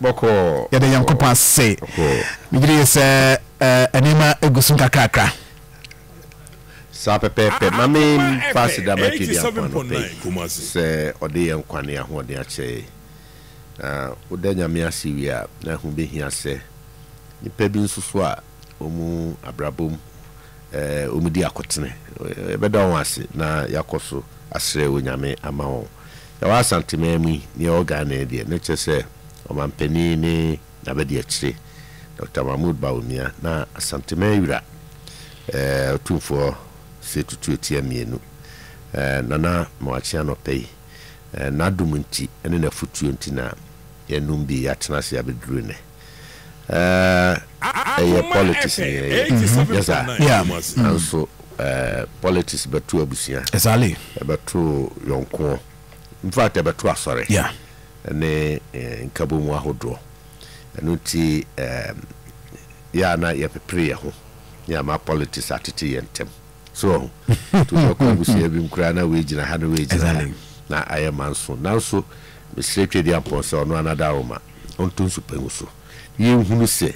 Bɔkɔɔ. Yɛda Nyankopɔn ase. Bɔkɔɔ. Megye di sɛ nneɛma egu so nkakrakra. Saa pɛpɛɛpɛ. Ma me mfa aseda ma Tweduampɔn anɔpa yi sɛ ɔde yɛn nkwa ne ahoɔden akyɛ yɛn. Na woda Nyame ase wie a, na ɛho bɛhia sɛ nnipa bi nso so a wɔn abrabɔ mu wɔdi akotene, yɛbɛda wɔn ase na yɛakɔ so asrɛ Onyame ama wɔn. Yɛwɔ Asanteman mu yi, ne yɛwɔ Ghana yi deɛ, na kyerɛ sɛ Ɔmanpanin ne n'abadiakyire, Dɔkta Mahmood Bawumia, na Asanteman wura, Otumfoɔ Osei Tutu Atia Mmienu, Nana Mawakye anɔpa yi, n'adom nti ne n'afotuo nti na yɛnom bi yɛatena ase abɛduru nnɛ. Ɛyɛ politics ne yɛyɛ, nyɛ saa? Nanso politics bɛto abusua, ɛbɛto yɔnkoɔ, in fact ɛbɛto asɔre ne nkabom ahodoɔ. Ɛno nti yɛ a na yɛpepere yɛn ho ne ama politics atete yɛn ntam. So wahu? Nti wobɛkɔ abusua bi mu koraa na wei gyina ha na wei gyina ha na ayɛ manso. Nanso mesrɛ Tweduampɔn sɛ ɔno ara n'adaworoma ɔnto nsu pa ngu so na yɛnhunu sɛ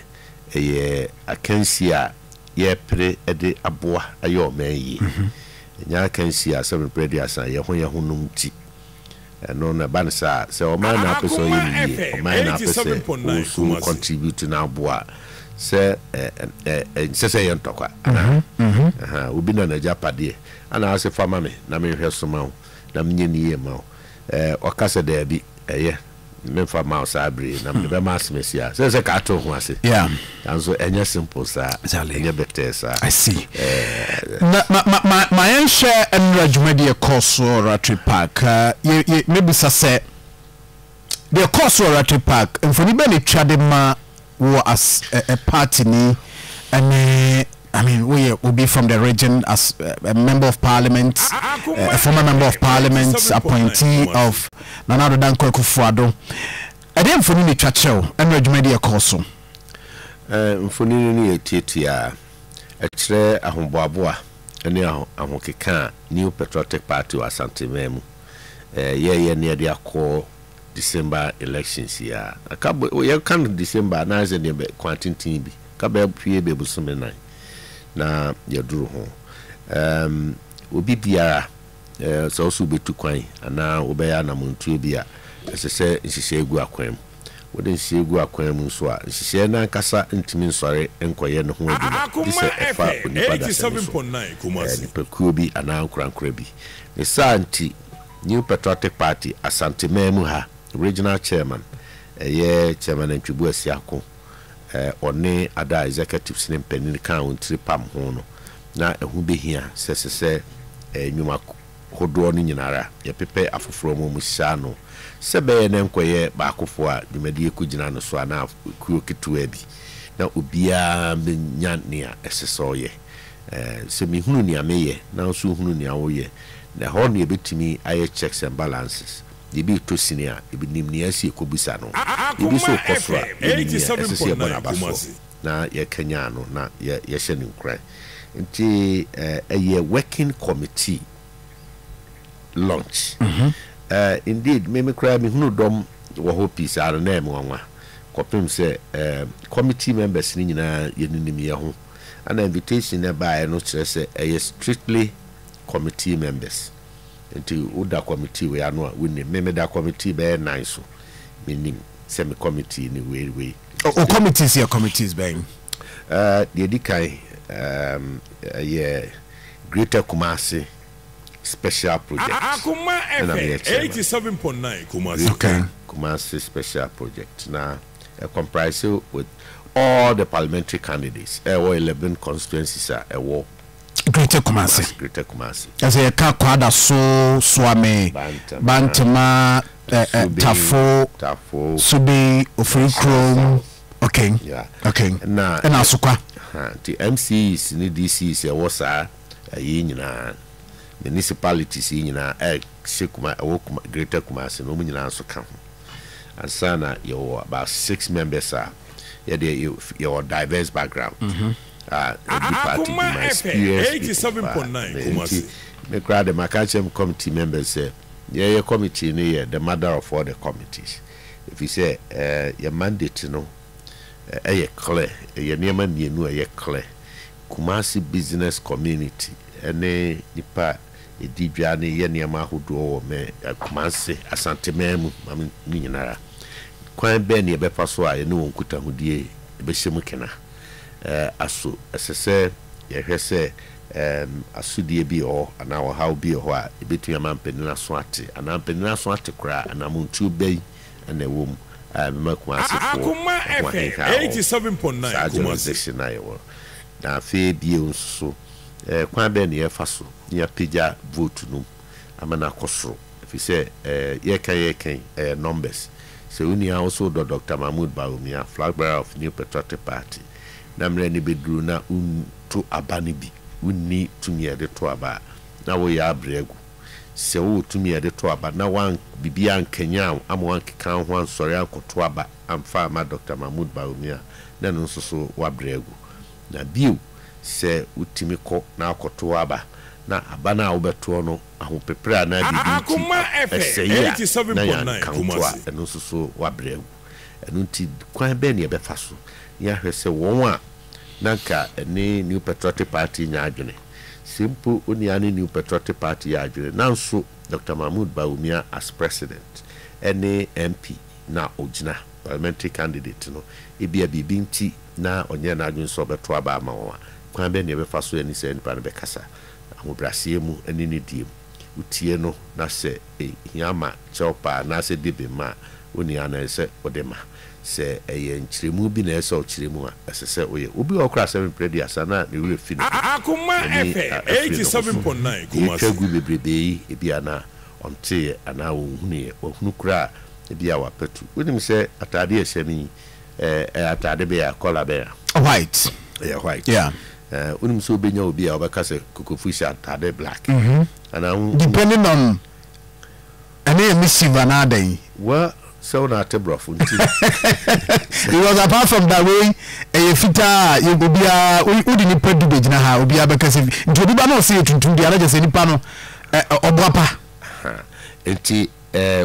ɛyɛ akansie a yɛrepere de aboa ayɛ ɔman yie. Ɛnyɛ akansie a sɛ mprɛ aduasa yɛn ho yɛn ho nom nti. Ɛno no ɛba no saa a, sɛ ɔman na apɛ sɛ ɔyɛ no yie, ɔman na apɛ sɛ wo nso wo contribute na aboa a, sɛ ɛnsɛ sɛ ɛyɛ ntɔkwa anaa? Ahaa, obi na n'agyapadeɛ ana ase fa ma me na menhwɛ so ma wo na menyɛ no yie mma wo. Ɔka sɛ daabi, ɛyɛ, memfa mma wo saa bere yi na mede bɛma asemasi a, sɛ sɛ ka ato ho ase. Nanso ɛnyɛ simple saa, ɛnyɛ bɛtɛɛ saa. I see. Na ma ma ma ma yɛnhwɛ nnora dwumadi a ɛkɔɔ so wɔ Rattray Park. Yɛ yɛ mɛbisa sɛ deɛ ɛkɔɔ so wɔ Rattray Park, mfoni bɛn na ɛtwa de ma wo as a, a party ni ɛne I mean woyɛ obi from the region as a member of parliament, a former member of parliament, appointee of Nana Addo Dankwa Akufo-Addo. Ɛdeɛn mfoni na ɛtwa kyerɛ wo ɛnora dwumadi a ɛkɔɔ so? Mfonini no yɛ tiatia a ɛkyerɛ ahoboaboa ne ahokeka a New Patriotic Party wɔ Asanteman mu yɛeɛ ne yɛde akɔ December elections yi a. Aka yɛka no December a na ayɛ sɛ deɛ bɛ kwan tenten bi, ka bɛyɛ pue bɛ bosome nan na yɛaduru ho. Obi biara sɛ wo so wobɛtu kwan anaa wobɛyɛ anamontuo bi a, ɛsɛ sɛ nhyehyɛe gu akwan mu. Wode nhyehyɛe gu akwan mu nso a, nhyehyɛe no ankasa ntumi nsɔre nkɔyɛ ne ho adwuma gye sɛ ɛfa onipa dasani so, nnipakuo bi anaa ankorankora bi. Ne saa nti, New Patriotic Party Asanteman mu ha Regional Chairman, ɛyɛ Chairman Antwibu Asiako, ɔne ada executives ne mpanin kaa wɔn tiri pam ho no, na ɛho bɛhia sɛ ɛsɛ sɛ nnwuma hodoɔ no nyinara yɛpepɛ afoforɔ ma wɔsisi ano sɛ ɛbɛyɛ na ɛnkɔyɛ baakofoɔ a dwumadie kɔgyina no so anaa kuo ketewa bi na obiara bɛnya nea ɛsɛ sɛ ɔyɛ. Sɛ mehunu nea meyɛ na wo nso wohunu nea woyɛ na ɛhɔ na yɛbɛtumi ayɛ checks and balances. Biribi retɔ sini a, yɛnim nea ɛsɛ yɛkɔbisa no. Biribi nso rekɔ soro a, yɛnim nea ɛsɛ sɛ yɛbɔ no aba soɔ na yɛkanyan no na yɛhyɛ no nkuran. Nti ɛyɛ working committee launch. Indeed, me me koraa mehunu dɔm wɔ hɔ pii saa no na ɛyɛ me nwanwa kɔpem sɛ committee members no nyinaa yɛninim yɛn ho. Ɛna invitation no ɛbaeɛ no kyerɛ sɛ ɛyɛ strictly committee members. Nti woda committee wei ano a wonnim. Me meda committee bɛyɛ nan so, mennim sɛ me committee ne wei wei. O committees yɛ committees bɛn? Deɛ ɛdi kan ɛyɛ Greater Kumasi Special Project ɛna meyɛ chairman. Greater Kumasi Special Project na ɛ comprise with all the parliamentary candidates ɛwɔ 11 constituencies a ɛwɔ Greater Kumasi. Greater Kumasi. Ɛsɛ yɛka Kwadaso, Suame, Bantama, Tafo, Subin, Ofirikurom. Okay. Yeah. Okay. Na ɛna Asokwa. Nti MCs ne DCs ɛwɔ saa ɛyi nyinaa municipalities yi nyinaa ɛhyɛ kuma ɛwɔ kuma Greater Kumasi no wɔn nyinaa nso ka ho. Ansa na yɛwɔ about six members a yɛde yɛwɔ diverse background. Mm -hmm. A ɛdi party bi ma experienced people paa nti me koraa de maka akyerɛ me committee members sɛ yɛyɛ committee no yɛ the mother of all the committees. Ɛfiri sɛ yɛn mandate no yɛ clear, ɛyɛ nneɛma mmienu a ɛyɛ clear. Kumasi business community ne nnipa a ɛdi dwa ne yɛ nneɛma ahodoɔ wɔ mɛ Kumasi, Asanteman mu ma me ne nyinara. Kwan bɛn ne yɛbɛfa so a yɛne wɔn nkutahodie bɛhyɛ mu kena? Aso ɛsɛ sɛ yɛhwɛ sɛ asodie bi wɔ hɔ anaa ɔhaw bi wɔ hɔ a ɛbɛtumi ama mpanin aso ate anaa mpanin aso ate koraa anamontuo bɛn na ɛwɔ mu a ɛbɛma Kumasefoɔ Akoma ho FM aheha wɔn 87.9 saa Kumasi. jurisdiction no a yɛwɔ no. Na afei bio nso so, kwan bɛn na yɛfa so na yɛapagya vote no mu ama no akɔ soro ɛfiri sɛ yɛreka yɛreka yi ɛyɛ numbers. Sɛ wo nua wo so wodɔ Doctor Mahmood Bawumia, flag bearer of New Patriotic Party, na mmerɛ no bɛduru na wonto aba no bi, wonni tumi a yɛde to aba a, na woyɛ abrɛ agu. Sɛ wowɔ tumi a yɛde to aba na woan biribi ankanyan wo ama woankeka wo ho ansɔre ankɔto aba amfa amma Dɔkta Mahmood Bawumia a, na ɛno nso so woabrɛ agu. Na bio, sɛ wotumi kɔ na wokɔto aba na aba no a wobɛtoɔ no ahopeprɛ anaa biribi nti Akoma FM ɛsɛe a, na 87.9 yɛanka wo to a, Kumasi. ɛno nso so woabrɛ agu. Ɛno nti, kwan bɛn na yɛbɛfa so na yɛahwɛ sɛ wɔn a na anka ɛne New Patriotic Party nyɛ adwene, sɛ mpo onua ne New Patriotic Party yɛ adwene, nanso Doctor Mahmood Bawumia as President ne MP na ogyina, parliamentary candidate no, ebia biribi nti na ɔnyɛɛ n'adwene sɛ ɔbɛto aba ama wɔn a, kwan bɛn na yɛbɛfa so ne saa nipa no bɛkasa ahobrɛaseɛ mu ne nidie mu? Wotie no na sɛ ehia ma kyɛw paa anaasɛ di bem a, onua no ɛsɛ sɛ wode ma. Sɛ ɛyɛ nkyerɛmu bi na ɛsɛ sɛ ɔkyerɛ mu a, ɛsɛ sɛ woyɛ. Obi wɔ hɔ koraa a sɛ mprɛ aduasa na ne werɛ fi ne ho, Akoma n'ani FM afiri ne ho so. 87.9 Deɛ atwa Kumasi. agu bebrebe yi, ebia na ɔnteeɛ anaa ɔnhunuiɛ. Wahunu koraa a, ebia wapatu. Wonim sɛ ataadeɛ a ɛhyɛ me yi, ɛyɛ ataade bɛn a? Kɔla bɛn a? White. Ɛyɛ white. Yeah. Wonim sɛ wobɛnya obi a ɔbɛka sɛ Kokofu hyɛ ataade black. Anaa wo. Depending on ɛno yɛ missive anaa dɛn? Well, sɛ wo na ate borɔfo nti. Because apart from that wei ɛyɛ fitaa a yɛ obiara wode nipa du bɛgyina ha obiara bɛka sɛ nti obi ba na ɔsɛ yɛ tuntum deɛ na kyerɛ sɛ nipa no ɔboa pa. Nti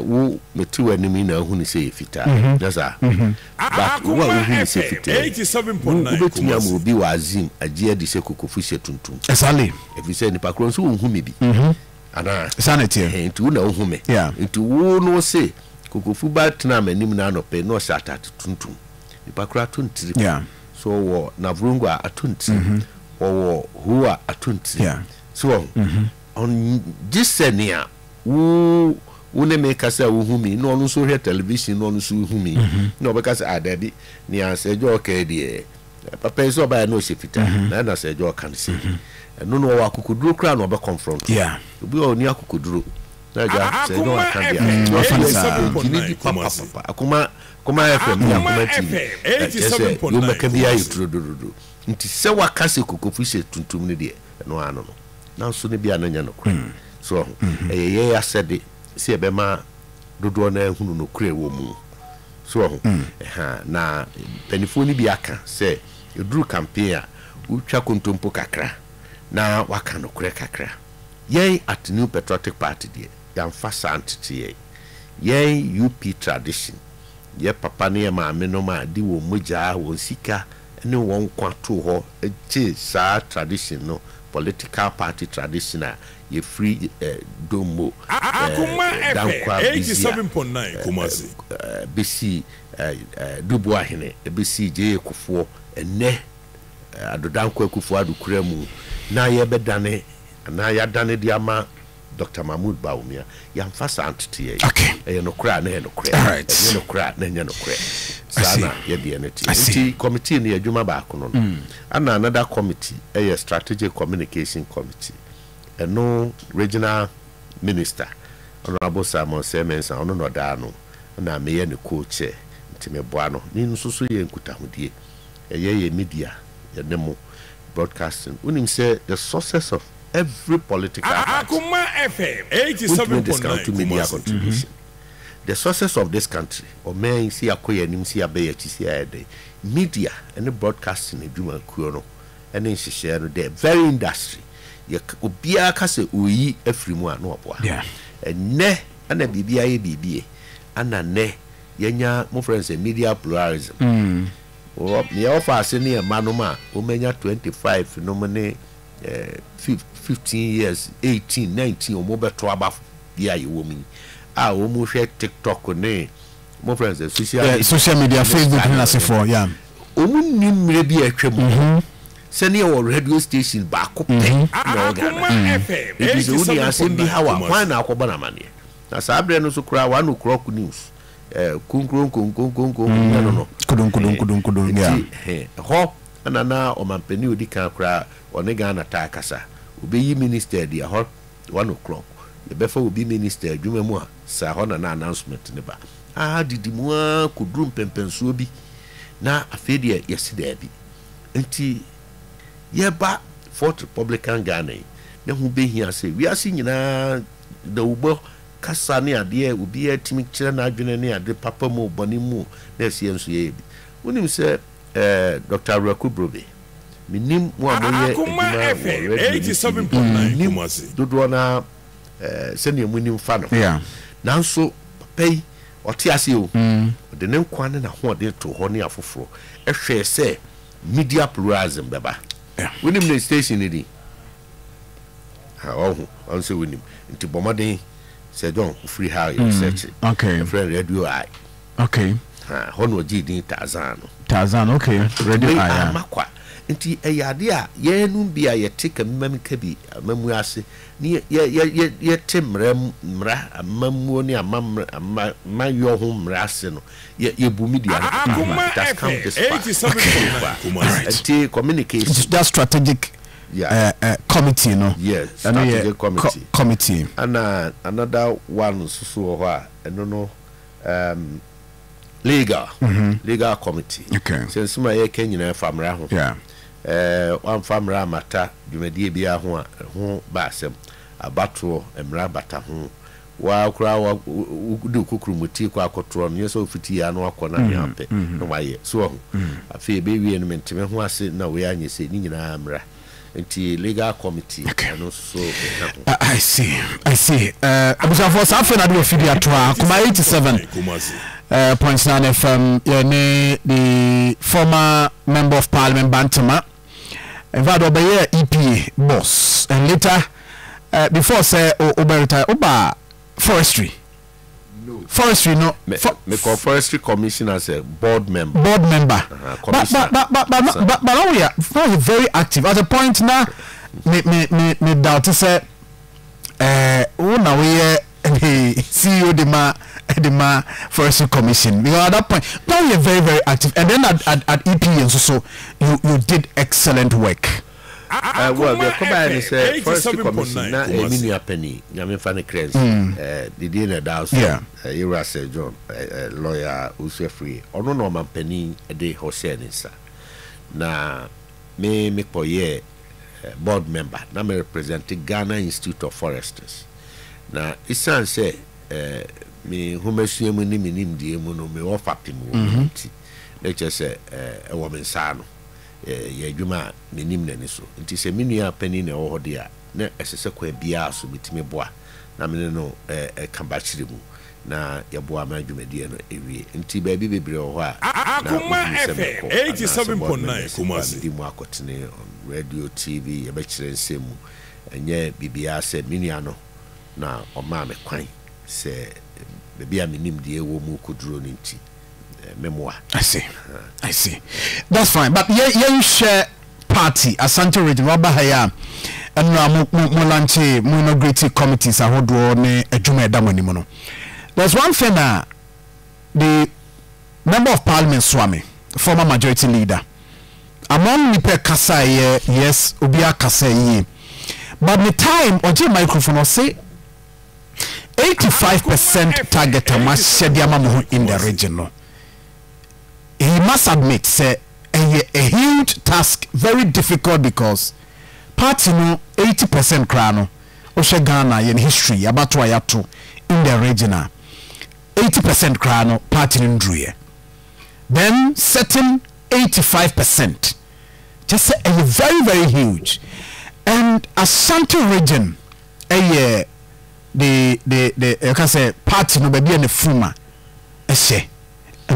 wo mete w'anim yi na wohu no sɛ yɛ fitaa nyɛ saa? But wo a Akoma wohu no sɛ FM fitaa yi wo 87.9 wobɛtumi ama Kumasi. obi wɔ Azim agye adi sɛ kokofo hyɛ tuntum? Exactly. Ɛfiri sɛ nipa korɔ nso ɔnhu me bi. Anaa? Saa na ɛteɛ. Ɛhɛn, nti wo na wohu me. Yeah. Nti wo no wose, Kokofu ba tenaa m'anim no anɔpa yi na ɔhyɛ atade tuntum. Nipa koro ato ne tirim. Yeah. So ɔwɔ Navrongo a, ato ne tirim. Ɔwɔ Ho a, ato ne tirim. Yeah. So wahu? Ɔn, gye sɛ nea wo, wo ne me kasa a wohu me yi, na ɔno nso hwɛ television na ɔno nso hu me yi, na ɔbɛka sɛ, ah, dabi, nea Sir Joe ɔka yi deɛ, Papa yi sɛ ɔbaeɛ na ɔhyɛ fitaa na ɛna sɛ ɛgya ɔka no sei ɛno no ɔwɔ akokoduro koraa na ɔbɛ confront obi a ɔni akokoduro na ɛgya sɛ ɛgya ɔka deɛ Wafa no saa. ɔgyina di papapapa akoma akoma fm ne akoma tv ɛkyɛ sɛ deɛ ɔmmɛka biara yɛ turo dododo nti sɛ waka sɛ kokofu hyɛ tuntum no deɛ ɛno ano no nanso no bi a na nyɛ nokorɛ so ɔho ɛyɛ yɛn asɛde sɛ yɛbɛma dodoɔ no ahunu nokorɛ wɔ mu. So wahu? Ɛhaa. Na mpaninfoɔ no bi aka sɛ, ɛduru campaign a, wotwa kontompo kakra na waka nokorɛ kakra. Yɛn at New Patriotic Party deɛ, yɛamfa saa antete yɛn. Yɛn UP tradition, yɛ papa ne yɛ maame nom a de wɔn mogyaa, wɔn sika ne wɔn nkwa too hɔ gyee saa tradition no, political party tradition a yɛfiri Dommo, Akoma FM Dankwa Bizia, 87.9 Kumasi. bɛsii Duboahene, bɛsii J.A. Kufuor, ɛnnɛ Addo Dankwa Akufo Addo kura mu na yɛbɛdane anaa yɛadane de ama Doctor Mahmood Bawumia, yɛamfa saa anteteɛ yi. Okay. Ɛyɛ nokorɛ a na ɛyɛ nokorɛ, Alright. ɛnyɛ nokorɛ a na ɛnyɛ nokorɛ. I Saa see. na yɛdeɛ no teɛ. I see. Nti committee no yɛ adwuma baako no no. Ɛna another committee ɛyɛ strategic communication committee. Ɛno regional minister Honourable Simon Seh Mensah ɔno na ɔda ano ɛna meyɛ ne co-chair nti meboa no. Ne nso so yɛ nkutahodie. Ɛyɛ yɛ media, yɛne mo broadcasting. Wonim sɛ the success of every political party Akoma FM wontumi 87.9 discount media Kumasi. contribution. The success of this country, ɔman yi sɛ yɛakɔ yɛn anim, sɛ yɛaba yɛn akyi, sɛ yɛayɛ dɛn, media ne broadcasting adwumakuo no ne nhyehyɛeɛ no, the very industry, yɛ obiara ka sɛ ɔreyi afiri mu a na waboa. Yeah. Ɛnnɛ na biribi ayɛ biribi, ɛna nnɛ yɛanya mofrɛ no sɛ media pluralism. Wɔ nea ɔfa ase ne yɛn mma nom a wɔanya 25 nom ne 15 years, 18, 19 wɔn bɛto aba yi a yɛwɔ mu yi a wɔn hwɛ TikTok ne mofrɛ no sɛ social media, social media, Facebook ne n'asefoɔ, yeah. Wɔn nni mmerɛ bi a atwa mu sɛ ne yɛwɔ radio station baako pɛ na ɛwɔ Ghana. Enti sɛ wonni asɛm bi haw a, hwan na akɔbɔ no amaneɛ? Na saa berɛ no nso koraa, one o'clock news, konkuronkonkonkonkonko, nyɛ no no. Kodonkodonkodonkodon, yeah. Nti ɛhɔ na na ɔmampanin a ɔdi kan koraa, ɔne Ghana taa kasa. Ɔbɛyi minister adi ɛhɔ 1:00. Yɛbɛfa obi minister adwuma mu a, saa hɔ na na announcement no ba. Aa didi mu ara kɔduru mpɛnpɛnsoɔ bi, na afei deɛ yɛse daabi. Nti yɛba Fourth Republican Ghana yi, na ɛho bɛhia sɛ wiase nyinaa dawubɔ kasa ne adeɛ, obiara tumi kyerɛ n'adwene ne ade papa mu o, bɔne mu o, na ɛsɛ yɛn nso yɛyɛ bi. Wonim sɛ eh, Doctor Awuraku Brobe, menim mo a moyɛ Akoma adwuma wɔ FM radio ne TV, 87.9 menim Kumasi. dodoɔ no ara eh, sɛdeɛ monim fa no. Yeah. Nanso papa yi, ɔte aseɛ o, ɔde ne nkwa ne n'ahoɔden too hɔ ne afoforɔ hwɛɛ sɛ media pluralism bɛba. Wonim ne station no din? Ha, ɔho, ɔno sɛ wonim. Nti bɔ mmɔden sɛ John wofiri ha yɛ research. Okay. Ɛfrɛ no Radio Eye. Okay. Ha, hɔ na ɔgyee din Tarzan no. Tarzan, okay. Radio Wei Eye. Yeah. ama kwa. Nti ɛyɛ adeɛ a yɛnom bi a yɛte kamimamika bi amammuo ase ne yɛ, yɛ, yɛ, yɛte mmara, mmara, amammuo ne amammerɛ, ama, amayɔ ho mmara ase no, yɛ, yɛbu media no Akoma papaapa. It has come FM this far. 87.9 So far. Kumasi. Nti communication. That strategic Yeah. uh, uh, committee no. Yes, Ɛno yɛ strategic committee. Co committee. Ɛna another one nso so wɔ hɔ a, ɛno no, um, legal, legal committee. Okay. Sɛ nsɛm a yɛreka nyinaa fa mmara ho. Yeah. Eh, wamfa mmara ammata dwumadie biara ho a, ɛho ba asɛm. Abatoɔ, mmara bata ho. Wo ara koraa wa, wo, wode wo kokuromoti kɔ akɔtoɔ no, nyɛ sɛ wofiti yɛ ano akɔ na nea wopɛ na wayɛ. So wahu? Afei ɛbɛwie no, mente me ho ase na wei anyɛ sei, ne nyinaa mmra. Nti legal committee, ɛno nso so meka ho. I see, I see. Abusuafoɔ saa afei na ade wɔ fidie ato a Akoma 87 point 9 FM yɛne the former member of parliament Bantama. In fact ɔbɛyɛɛ EPA boss and later uh, before sɛ wobɛ retire woba forestry. No. Forestry no. Me, for, mekɔ forestry commission as a board member. Board member. But but but but but but but now we are now we very active at a point na me me me me doubt sɛ ɛɛ wo na woyɛ the CEO de ma de ma forestry commission because at that point now we are very very active and then at at at EPA nso so you you did excellent work. Uh, well, deɛ kɔbaeɛ ne sɛ forestry commission na ɛyɛ me nua panin nyame mfa ne krɛ nsi ne din na ɛda so yɛwura Sir John lawyer Owusu Afriyie ɔno na ɔmampanin de hɔ hyɛɛ ne nsa na me mekɔyɛɛ board member na me represent Ghana Institute of Foresters na ɛsiane sɛ me nhomasua mu ne me nimdeɛ mu no mewɔ fapem wɔ mu nti na kyerɛ sɛ ɛwɔ me nsa ano yɛ adwuma a menim n'ani so. Nti sɛ me nua panin na ɛwɔ hɔ deɛ a, na ɛsɛ sɛ kwan biara so metumi boa na me ne no ka bakyere mu na yɛboa ma dwumadie no wie. Nti baabi bebree wɔ hɔ a na Akoma wohunu sɛ FM mekɔ anaasɛ board 87.9 members kɔ a Kumasi. medi mu akɔtene on radio, TV, yɛbɛkyerɛ nsɛm mu. Ɛnyɛ biribiara sɛ me nua no na ɔmaa me kwan sɛ baabi a me nimdeɛ wɔ mu kɔduro no nti me mmoa. I see, I see. That's fine. But yɛn yɛnhwɛ party Asante region waba ha yi a ɛnora mo mo mo lanche mo inaugurate committees ahodoɔ ne adwuma ɛda mo anim no. There's one thing a the member of parliament Suame, former majority leader, among nipa ɛkasa yɛ yes obi akasa yie but ne time ɔgye microphone ɔse. 85 percent target a moahyɛ de ama mo ho in the region no, he must admit sɛ ɛyɛ a huge task, very difficult because party no 80 percent koraa no, wohwɛ Ghana yɛn history, yɛabato a yɛato in the region a, 80 percent koraa no party no nduruiɛ. Then certain 85 percent, kyɛ sɛ ɛyɛ very very huge and Ashanti region ɛyɛ de de de yɛka sɛ party no baabi a ne funuma hyɛ.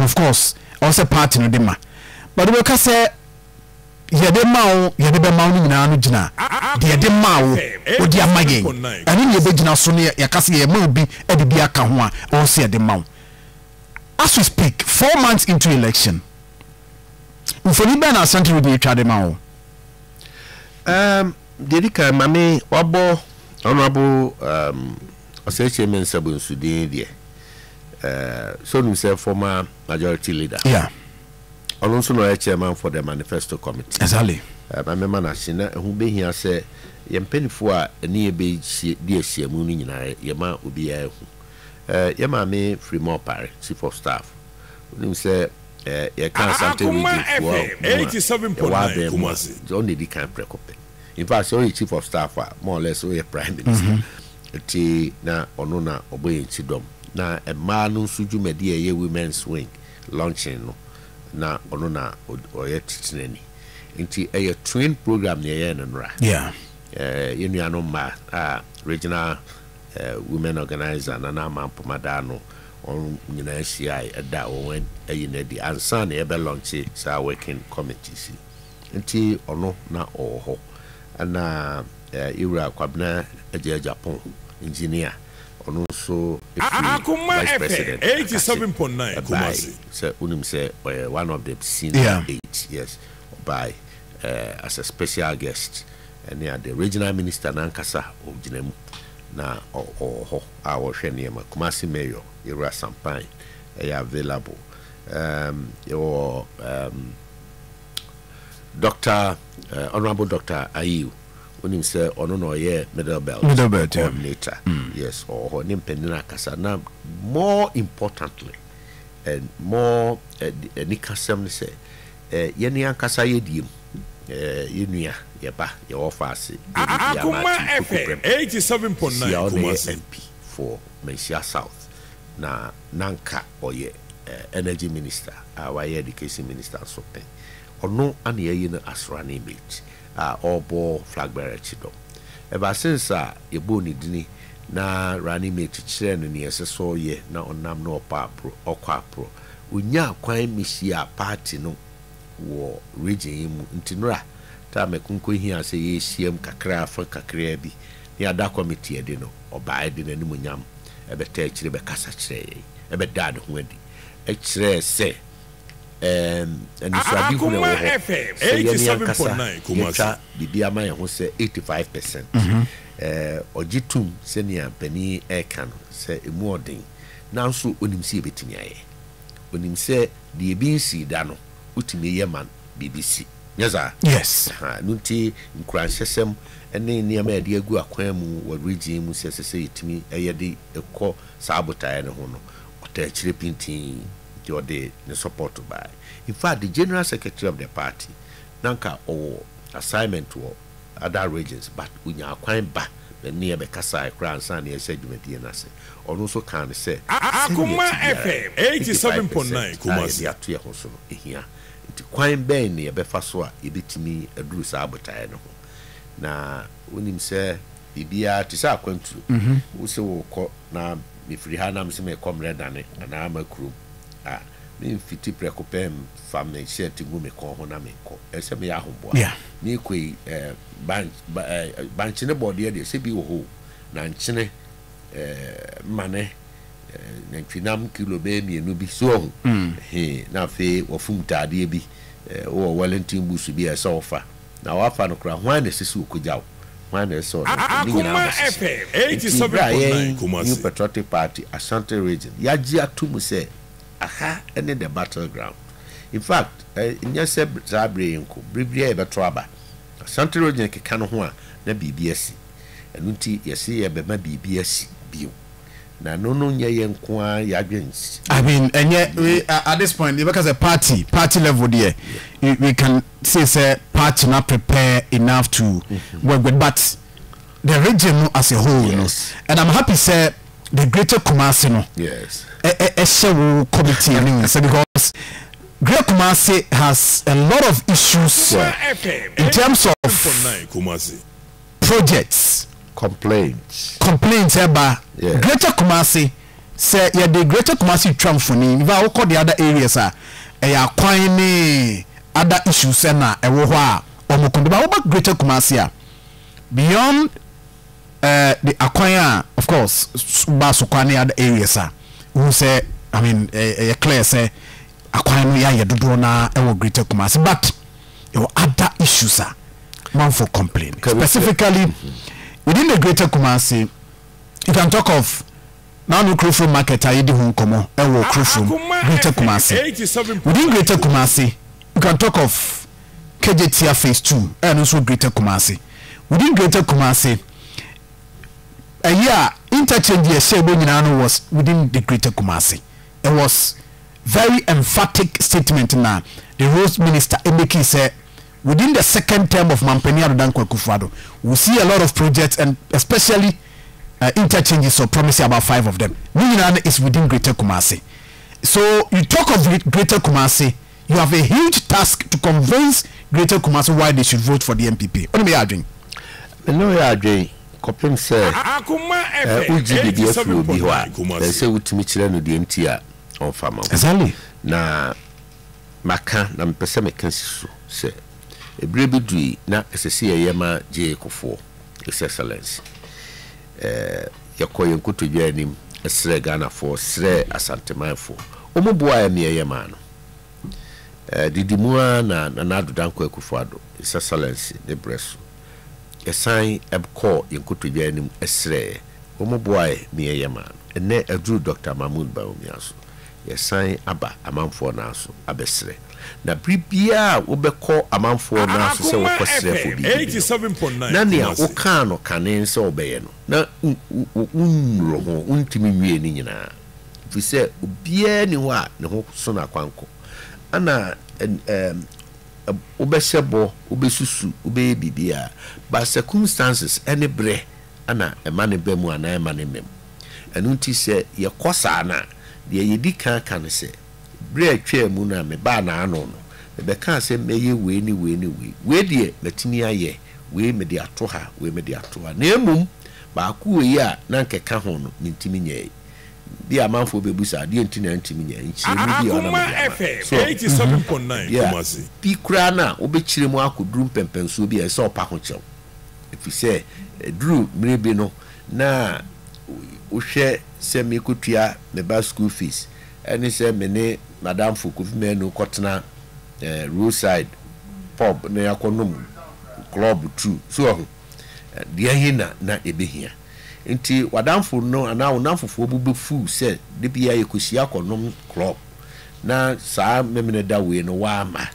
And of course ɛwɔ sɛ party no de ma. But wobɛka sɛ yɛde ma wo, yɛde bɛma wo no nyinaa no gyina deɛ yɛde maa wo, wode ama yɛn. Ɛno na yɛbɛgyina so na yɛaka sɛ yɛma obi de bi aka ho a, ɛwɔ sɛ yɛde ma wo. As we speak, 4 months into election, mfoni bɛn na Asante Region atwa de ma wo? Deɛ ɛdi kan, ma me wabɔ Honourable Osei Kyei Mensah Bonsu din deɛ, sɛ wonim sɛ former majority leader. Ɔno nso na ɔyɛ chairman for the manifesto committee. Ma mema no ase na ɛho bɛhia sɛ yɛn mpanimfoɔ a ɛne yɛn bɛhyia di ahyiamu no nyinaa yɛma obiara hu. Yɛn maame Frima Opare, chief of staff, wonim sɛ yɛka Asante Akoma region foɔ FM mu a, eighty seven point yɛwɔ nine abɛn mu a, Kumasi. ɔno na ɛdi kan prɛko pɛ. In fact, sɛ ɔyɛ chief of staff a, more or less ɔyɛ prime minister. Nti na ɔno na ɔbɔ yɛn ti dɔm. Na mmaa no nso dwumadi a ɛyɛ women's wing launching no, na ɔno na ɔyɛ titenani. Nti ɛyɛ twin program na yɛyɛɛ no nnora. Yɛn nuanom mmaa a regional women organizer Nana Ama Ampoma da ano, wɔn nyinaa hyiae da a wɔn ayi no adi ansa na yɛbɛ launche saa working committees yi. Nti ɔno na ɔwɔ hɔ. Ɛna yɛwura Kwabena Agyei Agyapong, engineer, ɔno nso firi Akoma Vice FM President eighty Akase seven point nine bae. Kumasi. Sɛ wonim sɛ ɔyɛ one of the senior eight, yes, ɔbae as a special guest ɛne ade. Regional Minister no ankasa ɔgyina mu na ɔwɔ hɔ a ɔrehwɛ nneɛma. Kumasi Mayor, Yɛwura Sampine ɛyɛ available. Yɛwɔ Doctor, Honourable Doctor Ayew, wonim sɛ ɔno na ɔyɛ Middle Belt Middle Belt, yeah. coordinator. Yes, ɔwɔ hɔ ne mpanyin akasa. Na more importantly, and more anikasɛm ne sɛ, yɛn ankasa yɛ die mu, yɛn nua, yɛ ba, yɛ wɔfa ase, yɛ bibi Akoma ama Ati Kuku FM Prempeh. 87.9 Sia ɔno yɛ Kumasi. MP for Manhyia South, na nanka ɔyɛ energy minister a wayɛ education minister nso pɛn. Ɔno ana yɛayi no as running mate a ɔrebɔ flag bearer akyi dɔm. Ever since a yɛbɔɔ ne dini na running mate kyerɛɛ no nea ɛsɛ sɛ ɔyɛ na ɔnam na ɔpɔ aporo, ɔkɔ aporo. Ɔnyaa kwan mehyiaa party no wɔ region yi mu nti nora ta mɛkonko hiaa sɛ yɛhyiam kakra fa kakraa bi na yɛada committee adi no, ɔbaeɛ de n'animuonyam bɛtaa akyire bɛkasa kyerɛɛ yɛn, bɛdaa ne ho adi kyerɛɛ sɛ anisoadehunu a Akoma ɛwɔ hɔ FM sɛ yɛn ankasa 87.9 Kumasi. yɛtwa biribi ama yɛn ho sɛ 85%. Ɔgye tom sɛnea mpanin reka no sɛ emu ɔden, nanso onim sɛ yɛbɛtumi ayɛ. Onim sɛ deɛ ebi nsii da no, wotumi yɛ ma biribi si. Nyɛ saa? Yes. Ɛno nti nkuranhyɛsɛm ne nneɛma a yɛde agu akwan mu wɔ region mu sɛ ɛsɛ sɛ yɛtumi yɛ de kɔ saa botaeɛ no ho no, ɔtaa akyire pintinn nti ɔde ne support baeɛ. In fact, the general secretary of the party, na anka ɔwɔ assignment wɔ other regions but ɔnyaa kwan ba na ne yɛ bɛkasaeɛ koraa ansa na yɛrehyɛ dwumadie no ase. Ɔno nso kaa no sɛ, sɛdeɛ Akoma ɛte biara FM no, 87.9 85% a Kumasi. yɛde ato yɛn ho so no, ɛhia. Nti kwan bɛn na yɛbɛfa so a yɛbɛtumi aduru saa botaeɛ no ho? Na wonim sɛ biribiara te sɛ akwantuo. Wo se worekɔ na mefiri ha na mese merekɔ Mmerɛdane anaa ama kurom a, memfiti prɛko pɛ mfa me shirt ngu me kɔn ho na menkɔ. Ɛsɛ sɛ meyɛ ahoboa. Merekɔ yi, eh, ban, ba, eh, bankye ne bɔɔdeɛ deɛ, sɛ bi wɔ hɔ o, na nkyene, eh, mmane, eh, nantwinam kilo bɛyɛ mmienu bi, so wahu? He, na afei wafum ntaadeɛ bi, eh, wowɔ Wellington boots bi a ɛsɛ sɛ wofa. Na wafa no koraa, hwan na ɛsɛ sɛ ɔkɔgya wo? Hwan na ɛsɛ sɛ ɔde wo? Ne nyinaa Akoma bɛhyehyɛ. FM Enti berɛ a 87.9 yɛn New Kumasi. Patriotic Party Ashanti Region yɛagye ato mu sɛ aha ne the battle ground. In fact, ɛnyɛ sɛ saa berɛ yi nko, berɛ biara yɛbɛto aba, Ashanti Region keka ne ho a na biribi asi. Ɛno nti yɛse yɛbɛma biribi asi bio. Na ɛno no nyɛ yɛn nko ara yɛadwen. I mean, ɛnyɛ we at this point yɛbɛka sɛ party party level deɛ we can say sɛ party na prepare enough to work with, but the region no as a whole no, and I'm happy sɛ the Greater Kumasi no ɛhyɛ wo committee no nsa, because Greater Kumasi has a lot of issues in terms of 87.9 Kumasi. projects. Complaints. Complaints ɛba Greater Kumasi. Sɛ yɛde Greater Kumasi twa mfoni, in fact wokɔ the other areas a, ɛyɛ akwan ne other issues na ɛwɔ hɔ a wɔn ko de but woba Greater Kumasi a, beyond eh, the akwan a of course woba Asokwa ne other areas a, wohu sɛ I mean ɛyɛ clear sɛ akwan no yɛayɛ dodoɔ no ara wɔ Greater Kumasi but yɛwɔ other issues a manfo complain specifically within the Greater Kumasi. You can talk of Nanu Kurofrom market a yɛdi ho nkɔmmɔ wɔ Kurofrom, Greater Kumasi. Within Greater Kumasi, you can talk of Kejetia Phase 2, ɛno nso wɔ Greater Kumasi. Within Greater Kumasi, ɛyi a interchange yɛ hyɛ bɔ nyinaa no was within the Greater Kumasi. It was very emphatic statement na the roads minister emeki sɛ within the second term of Mampanin Addo Dankwa Akufo-Addo, we see a lot of projects and especially uh, interchanges so promising about five of them. Ne nyinaa no is within Greater Kumasi. So you talk of Greater Kumasi, you have a huge task to convince Greater Kumasi why they should vote for the NPP. Wo ne me yɛ adwen? Me ne wo yɛ adwen kɔpem sɛ eh, wogye biribi afiri obi hɔ a, ɛsɛ sɛ wotumi kyerɛ no deɛ nti a ɔmfa ma wo. Exactly. Na Maka, na mepɛ sɛ meka si so sɛ, berɛ bi dui na ɛsɛ sɛ yɛyɛ ma J.A. Kufuor, His Excellency. Eh, yɛkɔɔ yɛn nkotodwe anim srɛɛ Ghanafoɔ, srɛɛ Asantemanfoɔ. Wɔn boaeɛ ma yɛyɛ maa no. Eh, didi mu ara na Nana Addo Dankwa Akufo-Addo, His Excellency, ne berɛ so, yɛsan kɔɔ yɛn nkotodwe anim srɛeɛ. Wɔn boaeɛ ma yɛyɛ maa no. Ɛnnɛ aduru Dɔkta Mahmood Bawumia so. Yɛsan aba amanfoɔ no aso abɛsrɛ. Na bere biara a wobɛkɔ amanfoɔ no aso sɛ Akoma wokɔsrɛ for FM biribi no, 87.9 na nea Kumasi. wokaa no kane sɛ wobɛyɛ no, na wonnuru ho, wontumi nwie ne nyinaa. Ɛfiri sɛ obiara nni hɔ a ne ho so no akwankɔ. Ɛna wobɛhyɛ bɔ, wobɛsusu, wobɛyɛ biribiara, but circumstances ne berɛ na ɛma no ba mu anaa ɛmma no mma mu. Ɛno nti sɛ yɛkɔ saa no a, deɛ yɛdi kan ka ne sɛ, berɛ a ɛtwaa mu no a mebaa n'ano no, mebɛkaa sɛ mɛyɛ wei ne wei ne wei. Wei deɛ matumi ayɛ, wei mede ato ha, wei mede ato ha. Na mmom baako wei a na anka ɛka ho no, mentumi nyɛɛe. Bi a amanfoɔ bɛbu saa, deɛ nti na antumi nyɛɛ? Nkyerɛmu bi a na Akoma mede ama. FM So, 87.9 bi a Kumasi. bi koraa no a wobɛkyerɛ mu akɔduru mpɛmpɛnsoɔ bi a ɛsɛ sɛ ɔpa ho kyɛw. Ɛfiri sɛ ɛduru mmerɛ bi no na wohwɛ sɛ merekɔtua me ba school fees ɛne sɛ me ne m'adamfo Kofi Manu kɔtena roadside pub na yɛakɔnom club tu. So wahu? Deɛ he na na ɛbɛhia. Nti w'adamfo no anaa wo nnamfofoɔ bo bɛfu sɛ da biara yɛkɔhyia kɔnom club na saa Memeneda wei no woamma.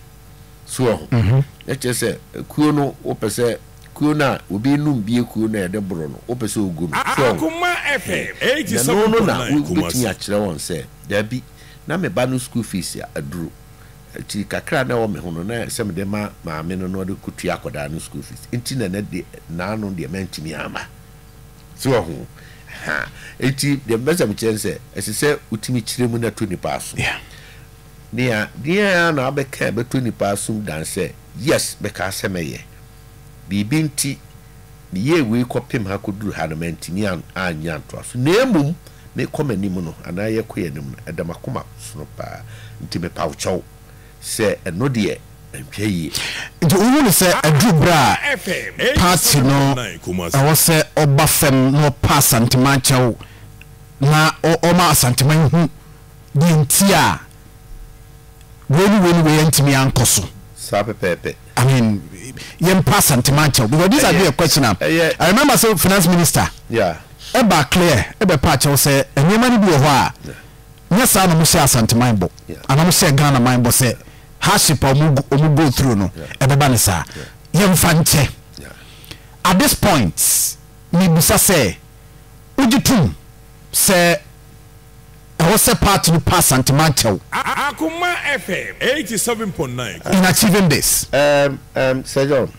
So wahu? Na kyerɛ sɛ kuo no wopɛ sɛ kuo no a obi nom bie kuo no a yɛde boro no wopɛ sɛ ogu no. So wahu? Akoma He. FM Na ɛno no na 87.9 wobɛtumi Kumasi. akyerɛ wɔn sɛ daabi na me ba no school fees aduru nti kakra a na ɛwɔ me ho no na ɛsɛ sɛ mede ma maame no na ɔde kɔtua akwadaa no school fees nti na ɛnɛ deɛ naano deɛ mantumi amma. So wahu? Ha. Nti deɛ mepɛ sɛ mekyerɛ ne sɛ ɛsɛ sɛ wotumi kyerɛ mu na ɛtɔ nnipa asom. Yeah. Nea deɛn ara na wabɛka a ɛbɛtɔ nnipa asom dan sɛ, Yes, mekaa sɛ mɛyɛ. Biribi nti, meyɛɛ wei kɔpem ha kɔduru ha no, mantumi anyɛ antoa so. Na mmom, merekɔ m'anim no, anaa yɛrekɔ yɛn anim no, ɛda m'akoma sono paa. Nti mepa wo kyɛw sɛ ɛno deɛ, antwa yie. Nti wohu no sɛ aduru berɛ Akoma a FM party no 87.9 Kumasi. ɛwɔ sɛ ɔba fam na ɔpa Asanteman kyɛw na ɔma Asanteman hu deɛ nti a wei ne wei ne wei antumi ankɔ so. Saa pɛpɛɛpɛ. I mean, yɛmpa Asanteman kyɛw because this has been a question a I remember sɛ finance minister ɛba clear ɛbɛpa akyɛw sɛ nneɛma no bi wɔ hɔ a nyɛ saa na wɔn hyɛ Asanteman bɔ anaa wɔn hyɛ Ghana man bɔ sɛ hardship a wɔn wɔn go through no ɛbɛba ne saa yɛmfa nkyɛ at this point mebisa sɛ wogye tom sɛ Ɛwɔ sɛ party no pa Asanteman kyɛw. Akoma FM 87.9. In achieving this. Erm erm Sir John,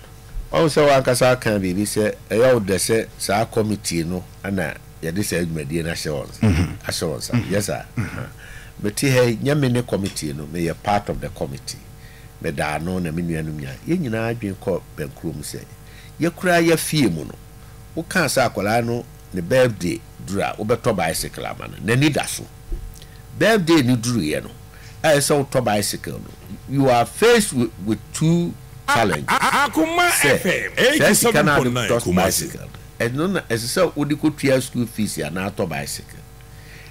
wahu sɛ w'ankasa wokaa biribi sɛ ɛyɛ wo dɛ sɛ saa committee no na yɛde saa dwumadie no ahyɛ wɔn ahyɛ wɔn nsa, nyɛ saa? Aha. Mete ha yi, nyɛ me ne committee no, meyɛ part of the committee. Meda ano na me nuanom nyinaa, yɛn nyinaa adwene kɔ bɛnkorɔ mu sɛ, yɛ koraa yɛafie mu no, wokaa sɛ akwadaa no. ne birthday duru a, wobɛtɔ bicycle ama no. N'ani da so. Birthday no duruiɛ no, a ɛsɛ sɛ wotɔ bicycle no, you are faced with, with two challenges. Akoma Sɛ, FM saa sika no a wode 87.9 tɔ Kumasi. bicycle no, ɛno na ɛsɛ sɛ wode kɔtua school fees anaa tɔ bicycle.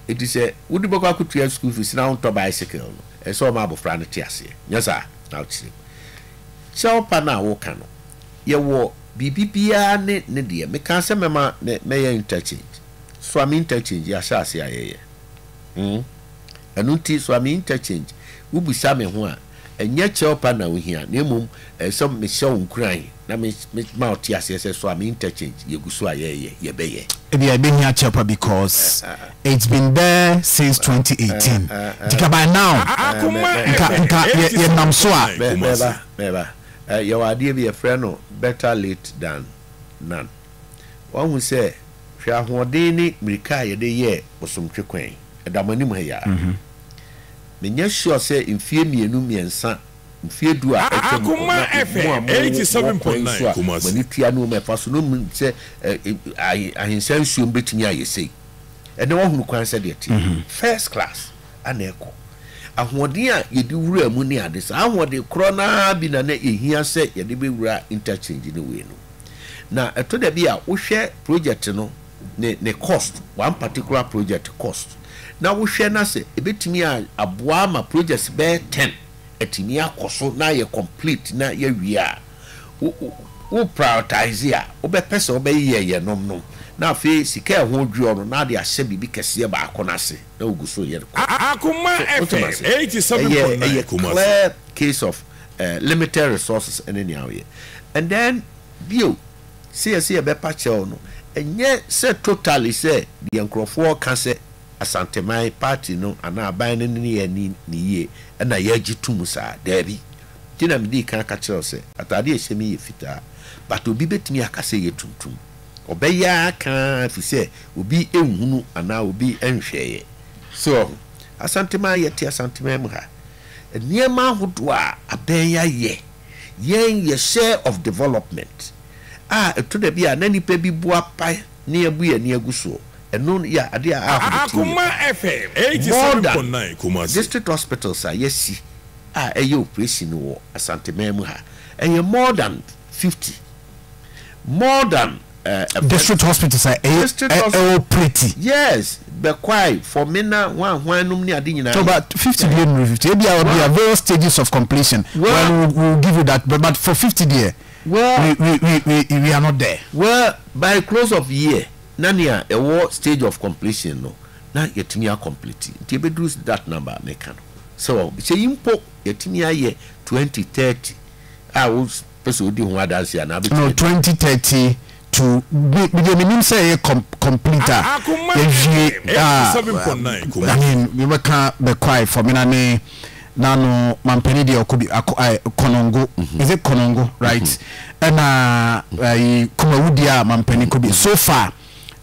Enti sɛ wode bɛkɔ akɔtua school fees na wontɔ bicycle no, ɛsɛ sɛ wɔma abɔfra no te aseɛ. Nyɛ saa? Na wokyerɛ mu. Kyɛwpa no a woka no, yɛwɔ biribi biara ne ne deɛ. Mekaa sɛ mɛma mɛyɛ interchange. Suame interchange, yɛahyɛ aseɛ a yɛyɛ. Hmm. Ɛno nti Suame interchange, wobisa me ho a, ɛnyɛ kyɛwpa na wohia, na mmom ɛsɛ sɛ mehyɛ wo nkuran na me ma wo te aseɛ sɛ Suame interchange, yɛgu so a yɛyɛ, yɛbɛyɛ. Ebia ebehia kyɛwpa because it's been there since 2018 nti ka by now nka nka yɛ yɛnam so a. Mɛba, mɛba. Yɛwɔ adeɛ bi yɛfrɛ no better late than none. Wahu sɛ hwɛ ahoɔden ne mmirika a yɛde yɛɛ Bosomtwe kwan yi, ɛda mo anim ha yi ara. Menyɛ sure sɛ mfie mmienu mmiɛnsa, mfie du a atwam kɔ na mo a mowɔ kwan yi so a mo ani tua nneɛma a ɛfa so no nim sɛ Ahensa nsuom bɛtumi ayɛ sei. Ɛnnɛ woahunu kwan sɛdeɛ ɛteɛ. First class ana ɛkɔ. Ahoɔden a yɛde wuraa mu ne ade, saa ahoɔden korɔ no ara bi na na ɛhia sɛ yɛde bɛwura interchange ne wei no. Na ɛtɔ da bi a wohwɛ project no ne ne cost, one particular project cost, na wohwɛ na sɛ ɛbɛtumi aboa ama projects bɛyɛ ten atumi akɔ so na ayɛ complete na yɛawie a, wo wo prioritize a, wobɛpɛ sɛ wobɛyeyɛ yɛnom no na afei sika a ɛho dwoɔ no na ade ahyɛ biribi kɛseɛ baako no ase na wogu so reyɛ no kɔ. Akoma So wote FM m'ase? Ɛyɛ 87.9 ɛyɛ Kumasi. clear case of eh, limited resources ɛne nea woyɛ. And then bio, sɛ yɛsɛ yɛbɛpa kyɛw no, ɛnyɛ sɛ totally sɛ deɛ nkurɔfoɔ reka sɛ Asanteman party no anaa aban no ne yɛn anni no yie ɛna yɛgye to mu saa. Daabi. Nti na medii kan ka kyerɛɛ wo sɛ ataade a ɛhyɛ me yi yɛ fitaa but obi bɛtumi aka sɛ ɛyɛ tuntum. Ɔbɛyɛ ara ka ara ɛfiri sɛ obi nhunu anaa obi nhwɛeɛ. So wahu? Asanteman, yɛte Asanteman mu ha. Nneɛma ahodoɔ a abɛn yi ayɛ yɛn yɛ share of development a ɛtɔ da bi a na nnipa bi boapa na yɛabu yɛn ani agu soɔ. Ɛno yɛ adeɛ a ahomete yie Akoma paa. FM More than 87.9 Kumasi. district hospitals a yɛasi a ɛyɛ operation wɔ Asanteman mu ha, ɛyɛ more than 50. More than eh, ɛfɛ District hospitals a ɛyɛ district ɛ hospital. ɛwɔ pretty. Yes, Bɛkwae, Fɔmena, hwan hwan nom ne ade nyinaa So yɛ. but 50 deɛ nnuru 50 ebi a Well, there are various stages of completion well, well we will give you that but, but for 50 deɛ well, we we we we we are not there. well, by close of year na nea ɛwɔ stage of completion no na yɛatumi a complete nti ɛbɛduru that number a meka no. Sɛ wahu? Sɛ yi mpo yɛatumi ayɛ 2030 a wo pɛ sɛ odi ho adanse anaa No bɛtumi adi. 2030 to me me deɛ menim sɛ ɛyɛ com complete a Akoma yɛwie FM a 87.9 I Kumasi. mean yɛbɛka Bɛkwae Fɔmena ne n'ano mampanin deɛ ɔkɔ bi akɔ ɛ Kɔnɔngo is it Kɔnɔngo right ɛna ɛyi Kumawu deɛ a mampanin kɔ bi so far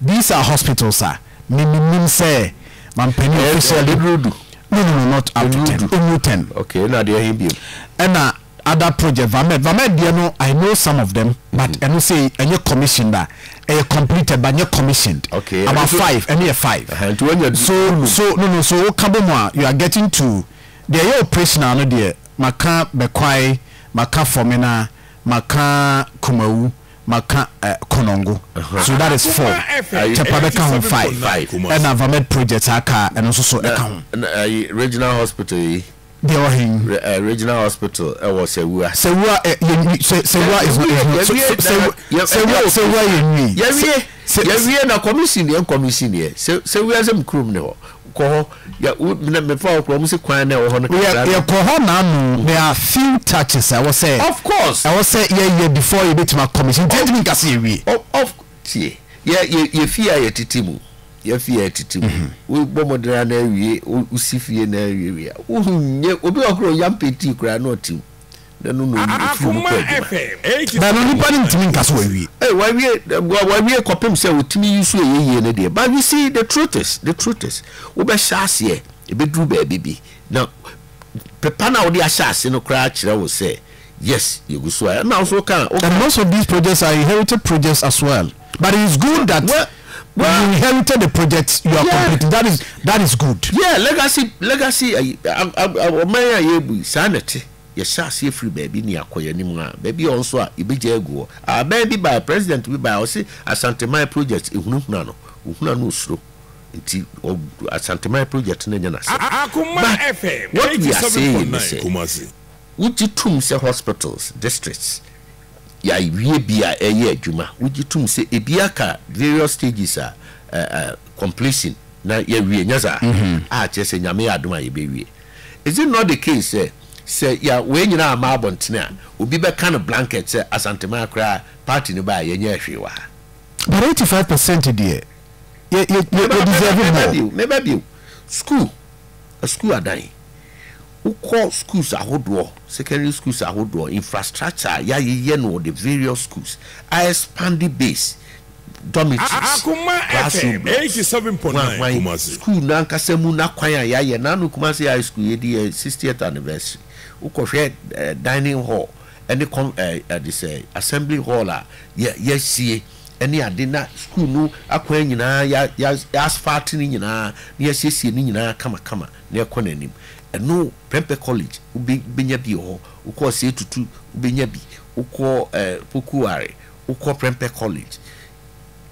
these are hospitals a me menim sɛ mampanin Ɛyɛ officially ɛduru du. no no no not up to Ɛduru ten du. ɛnuru ten Okay, ɛna deɛ ɛhe biom? ɛna Other project Vamed Vamed deɛ no I know some of them but ɛno sei ɛnyɛ commissioned a ɛyɛ completed but nyɛ commissioned Okay, ɛno about nso five ɛno yɛ five ɛhɛn, nti wanya du so dunum. so no no so woka bɔ mu a you are getting to deɛ ɛyɛ operational no deɛ maka Bɛkwae maka Fɔmena maka Kumawu maka eh, Konongo so that is four Akoma FM Kyɛpa bɛka ho five 87.9 Kumasi. ɛna Vamed project aka a ɛno nso so Na ɛka ho. na ayi regional hospital yi. Deɛ wɔ hen? Re eh, regional hospital ɛwɔ Sewua. Sewua eh, yɛ nwi sɛ Sewua is not is not so Yɛwie so na yɛ Sewua ɛnyɛ Sewua yɛ nwi. Yɛwie Sɛ yɛwie na commission yɛn commission yɛ sɛ Sewua sɛ me kurom ne hɔ kɔ hɔ yɛ wo na mefa hɔ korɔ ɔmo se kwan na ɛwɔ hɔ no yɛ kakra yɛ kɔ hɔ n'ano there are few touches ɛwɔ sɛ Of course. ɛwɔ sɛ yɛyɛ before yɛbɛtumi a commission nti yɛntumi nka sɛ yɛwie. Of of tie yɛ yɛ yɛ fie a yɛtete mu. Yɛ fie a ɛtete mu. Wobɔ mmɔden ara na awie, wosi fie na awie wie a, wonyɛ obi wɔ hɔ koraa ɔnya mpɛtii koraa na ɔte mu. Na ɛno na ɔfiri mu kɔ adwuma. But no nipa no ntumi nka sɛ wawie. Ee, wawie, wawie kɔpem sɛ ɔtumi yi so ɛyɛ yie no deɛ. But you see, the truth is, the truth is, wobɛhyɛ aseɛ, ɛbɛduru baabi bi, na pepa no a wode ahyɛ ase no koraa kyerɛ wo sɛ, yes, yɛgu so a. Ɛna wo nso woka, woka. And most of these projects are inherited projects as well. But it is good that Well. Well, you inherited the project you are yeah. completing. That is that is good. Yeah, legacy legacy ayi ɔman a yɛrebu yi saa na ɛte. Yɛhyɛ aseɛ firi baabi ne akɔ yɛn anim a baabi a nso a yɛbɛgya agu hɔ. Aban bi bae, president bi bae, ɔse Asanteman project ehunahuna no, ohuna no osuro. Nti Asanteman project no nyɛ n'asɛm. But what we are saying ne sɛ wogye tom sɛ hospitals, districts, Yɛawie bi a ɛyɛ adwuma, wogye tom sɛ ebi aka various stages a completion na yɛawie, nyɛ saa? A kyerɛ sɛ Nyame yɛ adom a yɛbɛwie. Is it not the case sɛ, sɛ yɛ wei nyinaa amma abɔntene a, obi bɛka no blanket sɛ Asanteman koraa party no bae a yɛnyɛɛ hwee wɔ ha? But 85 percent deɛ, yɛ yɛ yɛ deserve more. Meba bio, meba bio. School, school adan. Wokɔ schools ahodoɔ, secondary schools ahodoɔ, infrastructure a yɛayeyɛ no wɔ the various schools, a expand base, dormitories, Akoma classroom FM blocks, 87.9 hwan hwan, Kumasi. school no ankasa mu n'akwan a yɛayɛ, n'ano Kumasi High School yɛdi yɛn 60th anniversary, wokɔhwɛ eh, dining hall ɛne con eh, ɛde sɛ assembly hall a yɛ yɛasie ɛne ade na school no akwan nyinaa yɛ yɛ asphalt no nyinaa na yɛasiesie no nyinaa kamakama. na ɛkɔ n'anim. Ɛno Prempeh College wobɛnya bi wɔ hɔ, wokɔ Osei Tutu wobɛnya bi, wokɔ eh, Pokuare, wokɔ Prempeh College.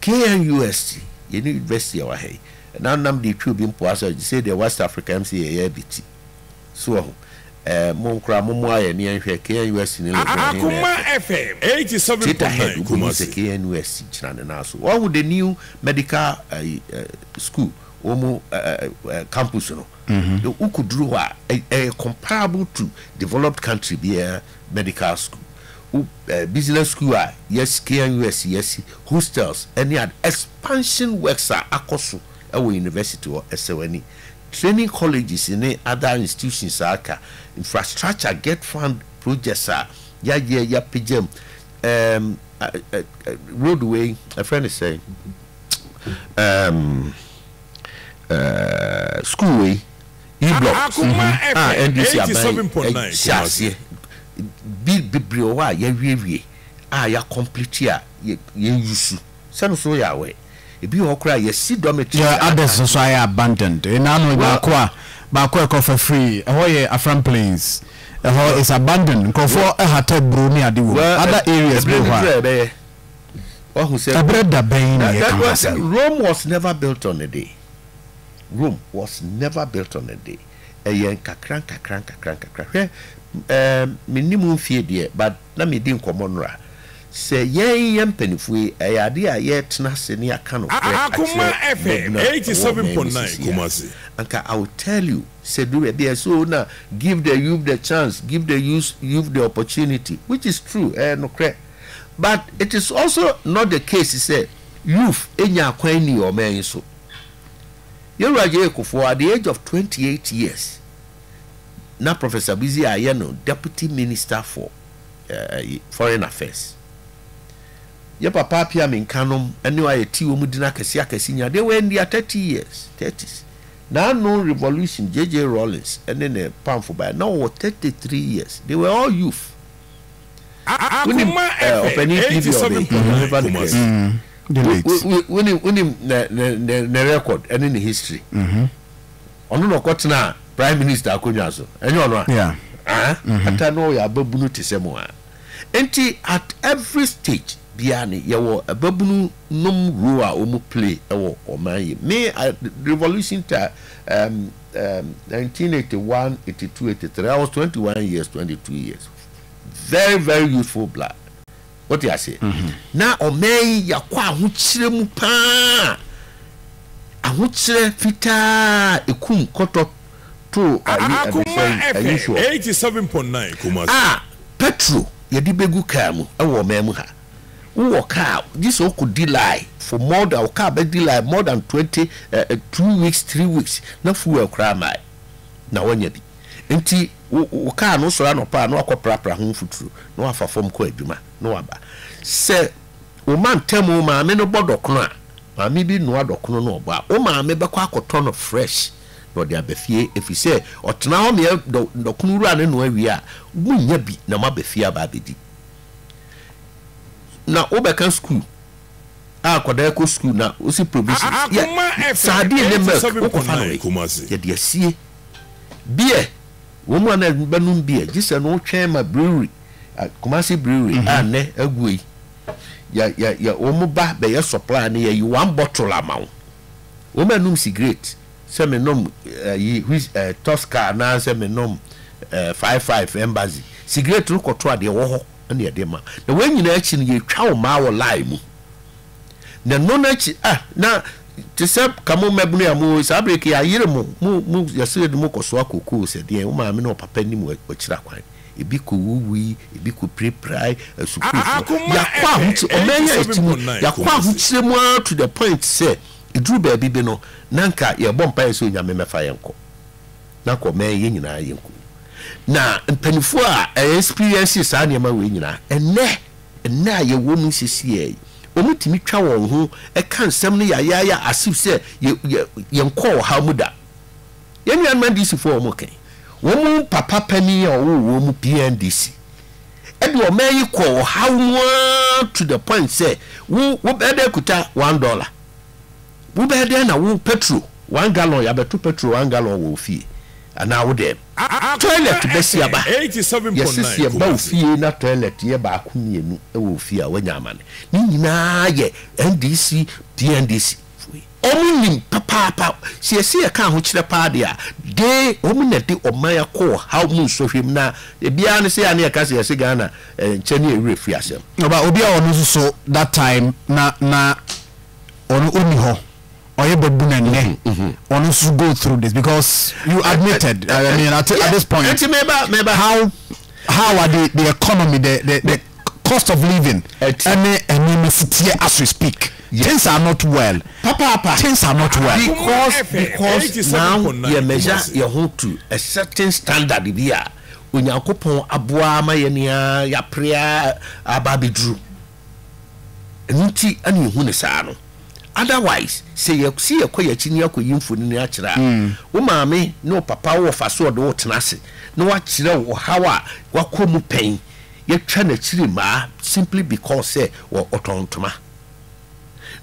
KNUST, yɛn university a ɛwɔ ha yi, na nam de retwi obi mpoa sɛ sei deɛ West Africa ɛm sɛ yɛyɛ abi ti. So wɔ ho? Eh, mo nkora mommoa yɛn ne yɛnhwɛ KNUST ne Legon he na Akoma ɛfɛ. FM Straight ahead 87.9 wobɛhu sɛ Kumasi. KNUST gyina ne nan so. Wɔahu the new medical eh, eh, school wɔn campus no wokɔduru hɔ a ɛyɛ comparable to developed country biara medical school wo business school a yɛsi KNUST yɛsi hostels ɛne ad expansion works a akɔ so ɛwɔ university hɔ ɛsɛ w'ani training colleges ne other institutions a aka infrastructure get fund projects a yɛayɛ yɛapagya mu um, road wei ɛfrɛ ne sɛn um, uh, school wei e-blocks a NDC aban hyɛ aseɛ bi bebree wɔ hɔ a yɛawiewie a yɛacomplete a yɛyusu sɛ no so yɛ awɛ ebi wɔ hɔ koraa yɛsi dormitory Yeah, others nso ayɛ abandoned. Ɛna ano baako a baako a ɛkɔfa firi ɛhɔ yɛ Afram Plains. Ɛhɔ is abandoned. Nkurɔfoɔ ɛhata aburo ne ade wɔ mu. Other areas bi wɔ hɔ a. Wahu sɛ. Ɛberɛ da bɛn na yɛka ho asɛm yi? Rome was never built on a day. Rome was never built on a day. Ɛyɛ nkakra nkakra nkakra nkakra. Hwɛ, ɛɛm, menni mu mfie deɛ, but na medi nkɔmmɔ nnora. Sɛ yɛn yɛn mpanimfoɔ yi, ɛyɛ adeɛ a yɛretena ase na yɛaka nokorɛ Akoma akyerɛ FM mmabunu a ɛwɔ ɔman mu 87.9 sisi a, Kumasi. anka I will tell you sɛ duru baabi a ɛsɛ o na give the youth the chance, give the youth youth the opportunity, which is true, ɛyɛ nokorɛ. But it is also not the case sɛ youth nyaa kwan nnii ɔman yi so. Yɛwura J.A. Kufuor at the age of 28 years na Professor Busia ayɛ no Deputy Minister for uh, Foreign Affairs. Yɛ papa Appiah Menka nom ne ayɛ ti wɔn din akɛse akɛse nyinaa they were in their 30 years, 30s. N'ano revolution J.J. Rawlings ne ne pamfo bae na wɔwɔ 33 years. They were all youth. Wonim Akoma eh, FM ɔpanin PB Ɔbɛn, 87.9 Ɔhefa ne Kumasi. Kɛse. The Wo- late. wo- wo- Wonim wonim ne ne ne ne record ɛne ne history. Ɔno na ɔkɔtena prime minister akonnwa so. Ɛnyɛ ɔno a? Yeah. Ah, ata na ɔyɛ ababunu te sɛ mo a. Nti at every stage biara no yɛwɔ ababunu nom role a wɔn play ɛwɔ ɔman yi. Me I, revolution ta um, 1981, 82, 83, I was 21 years, 22 years. Very very youthful blood. Wote aseɛ? Na ɔman yi yɛakɔ ahokyerɛ mu paa. Ahokyerɛ fitaa ekum kɔtɔ too ayi Akoma ɛde sɛn ayi FM soɔ. 87.9 Kumasi. A petrol yɛde bɛgu kaa mu ɛwɔ ɔman mu ha. Wowɔ kaa gye sɛ wokɔ di line for more than wo kaa bɛdi line more than 20 eh, eh, 2 weeks 3 weeks na fuel koraa mmae na woanya bi. Nti wo wo kaa no wosɔre anɔpa a na wakɔ prapra ho mfuturo na wafa fam kɔ adwuma na waba. Sɛ wo mantam wo maame no bɔ dɔkono a, maame bi noa dɔkono na ɔbɔ a, wo maame bɛkɔ akɔtɔ no fresh na ɔde aba fie ɛfiri sɛ ɔtena hɔ mea dɔ dɔkono wura no noa wie a, monnya bi na moaba fie aba abɛdi. Na wobɛka sukuu. A akwadaa kɔ sukuu na wosi provisions yɛ Akoma FM sardine ne milk wokɔfa no 87.9 wei Kumasi. yɛde asie. Beer wɔn mu a na bɛnom beer gye sɛ no wotwɛn ma brewery Kumasi brewery a nnɛ aguo yi yɛ yɛ yɛ wɔn ba bɛyɛ supply no yɛyi one bottle ama wo. Wɔn a ɛnom sigaret sɛ menom ayi whis ɛɛ Tosca anaasɛ menom ɛɛ 55 Embassy sigaret no kɔto a deɛ ɛwɔ hɔ na yɛde ma. Na wei nyinaa akyi no yɛtwa wo mmaa wɔ line mu. Na ɛno no akyi ah na te sɛ ka mo mmabunu a mo saa bere ke yɛayere mo mo mo yɛsɛ yɛde mo kɔsoa kokoo sɛ deɛn wo maame ne ɔpapa nim wakyira kwan. Ebi kɔ wuwui, ebi kɔ pirapirae, asukuufoɔ. Akoma Yɛakɔ FM ahokyere ɔman yi a yɛte mu yi 87.9 yɛakɔ Kumasi. ahokyere mu ara to the point sɛ ɛduru baabi bi no na nka yɛrebɔ mpaeɛ sɛ Onyame mmɛfa yɛn nkɔ. Na nka ɔman yi yɛn nyinaa yɛnkɔ mu. Na mpaninfoɔ a ɛ experience saa nneɛma wei nyinaa, ɛnnɛ, ɛnnɛ a yɛwɔ mu sesiɛ yi, wɔn tumi twa wɔn ho ka nsɛm no yayaaya as if sɛ yɛ, yɛ, yɛnkɔɔ ɔhaw mu da. Yɛn nuanom NDC foɔ a wɔn ka yi, wɔn mu papa panin a ɔwoo wɔn mu PNDC de ɔman yi kɔɔ ɔhaw mu ara to the point sɛ wo, wobɛyɛ dɛn kuta $1? Wobɛyɛ dɛn na wo petrol one gallon yɛabɛto petrol one gallon wɔ wo fie anaa wo dɛm? Akoma Toilet bɛsi FM aba. Yɛse sɛ 87.9 yɛba wo Kumasi. fie na toilet yɛ baako mmienu wɔ wo fie a woanya amane. Ne nyinaa yɛ NDC PNDC foɔ yi. Wɔn nim papaapa. Sɛ yɛse yɛka ahokyerɛ paa deɛ a, de wɔn na de ɔman akɔ ɔhaw mu nsɔhwɛ mu na ebiara ne sɛ yɛ a na yɛka sɛ yɛse Ghana nkyɛ ne yɛn werɛ firi asɛm. Ɔba obi a ɔno nso so that time na na ɔno ɔnni hɔ ɔyɛ babunu ɛnnɛ ɔno nso go through this because you admitted I mean at, at this point Ɛnti meba meba how how are the the economy the the, the cost of living ɛne nneɛma si teɛ as we speak things are not well papaapa things are not well because because now yɛ measure yɛ ho to a certain standard bi a Onyankopɔn aboa ama yɛn a yɛapere a aba abɛduru. Ɛno nti na yɛhu no saa no. Otherwise, sɛ yɛse yɛkɔ yɛn akyi na yɛakɔyi mfonini akyerɛ a, wo maame ne wo papa wɔ fa so ɔde wo tena ase na wakyerɛ wo ɔhaw a wakɔ mu pɛn, yɛatwa n'akyiri mmaa simply because sɛ ɔtɔn ntoma.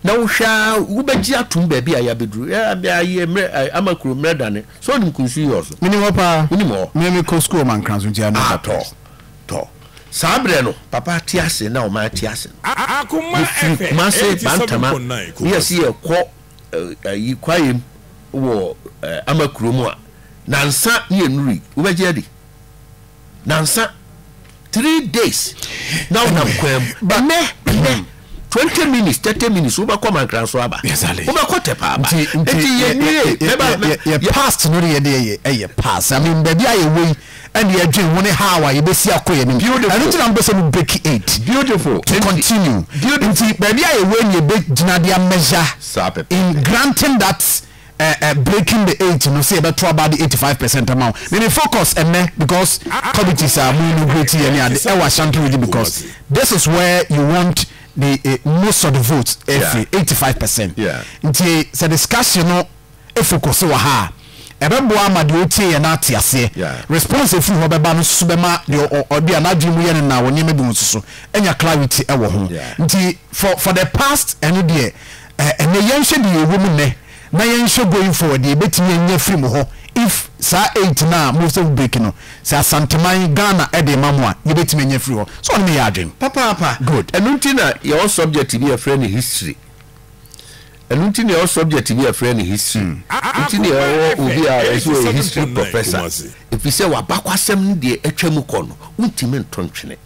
Na wohwɛ ara wobɛgye atom baabi a yɛabɛduru. Yɛ mmerɛ ama kuro mmerɛ dane. Sɛ wonim Kunsu yi wɔ so? Menim hɔ paa. Wonim hɔ? Me mekɔ sukuu wɔ Mankranso nti I know Ah that tɔ place. tɔ. Saa berɛ no papa te ase na ɔman te ase no, Akoma yɛfiri FM Kumase Bantama 87.9 ne yɛse Kumasi. yɛrekɔ ayi kwaeɛm wɔ Ama kuro mu a, nansa ne yɛnnurui. Wobɛgye adi? Nansa, 3 days na wonam kwan mu. Ɛnnɛ, ɛnnɛ, 20 minutes, 30 minutes wobɛkɔ Mankranso aba. Exactly. Wobɛkɔ Tɛpa aba. Nti nti Nti yɛ yɛnwie. yɛ Mɛba yɛ yɛ past no de yɛ de ɛyɛ ɛyɛ past. I mean baabi a yɛwɔ yi ɛna yɛdwen ho ne how a yɛbɛsi akɔ yɛn anim. Beautiful. Ɛno nti na mpɛ sɛ mo break eight. Beautiful. To continue. Beautiful. Nti baabi a yɛwɔ yi na yɛbɛgyina de ameasure Saa pɛpɛɛpɛ. in granting that eh, eh, breaking the eight no sɛ yɛbɛto aba de 85% ama wo. Me me focus ɛnɛ because committees a mo inaugurate yɛ ne ade ɛwɔ Ashanti region because this is where you want the eh, most of the votes ɛfiri 85%. Yeah. Nti sɛ discussion no focus wɔ ha a, ɛbɛboa ama deɛ ɔtie yɛn no ate aseɛ. Yeah. Response a ɛfiri hɔ bɛba no nso so bɛma deɛ ɔ- ɔ- ɔde a n'adwene mu yɛ no na wɔ nneɛma bi ho nso so anya clarity wɔ ho. Yeah. Nti for the past ɛno deɛ ɛ, ɛnɛ yɛnhwɛ deɛ ɛwɔ mu nnɛ na yɛnhwɛ going forward deɛ yɛbɛtumi anya firi mo hɔ if saa eight no a mo sɛ wo break no sɛ Asanteman Ghana ɛde ma mo a yɛbɛtumi anya firi hɔ. So ɔne me yɛ adwene? Papaapa. Good. Ɛno nti na yɛwɔ subject bi a yɛfrɛ no history. Ɛno nti na yɛwɔ subject bi a yɛfrɛ no history. Nti na yɛwɔ obi a yɛsɛ ɔyɛ history professor. Ɛfiri sɛ w'abakwasɛm ne deɛ atwa mu kɔ no, wontumi nto ntwene.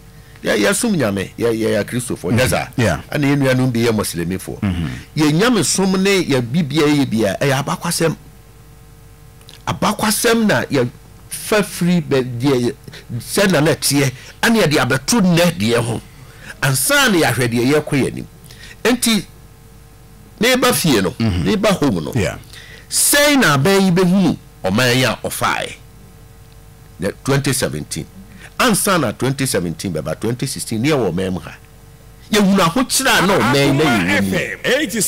Yɛ yɛsom Nyame, yɛ yɛyɛ Akristofoɔ, nyɛ saa? Ɛna yɛn nuanom bi yɛ Muslimifoɔ. Yɛn nyamesom ne yɛn biribiara yɛyɛ biara, ɛyɛ abakwasɛm. Abakwasɛm na yɛfa firi bɛ deɛ sɛ na na ɛteɛ, ɛna yɛde abɛto nnɛ deɛ ho, ansa na yɛahwɛ deɛ yɛrekɔ yɛn anim. Enti meba fie no, meba home no, sɛn na abɛn yi bɛhunu ɔman yi a ɔfaeɛ? Na 2017, ansa na 2017 bɛba, 2016 ne yɛwɔ ɔman mu ha. Yɛhunu ahokyerɛ a na ɔman yi na yɛwɔ mu.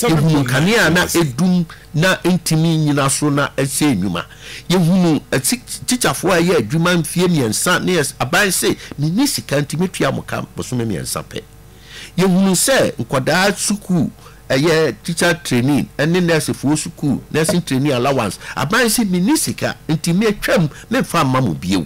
Yɛhunu nkanea a na ɛdum na ɛntumi nnyina so na ɛsɛe nnwuma. Yɛhunu tikyafoɔ a ɛyɛ adwuma mfeɛ mmiɛnsa ne aban se menni sika nti mɛtua mo ka bosome mmiɛnsa pɛ. Yɛhunu sɛ nkwadaa sukuu ɛyɛ teacher training ne nursefoɔ sukuu, nursing training allowance, aban se menni sika nti metwam memfa mma mo bio.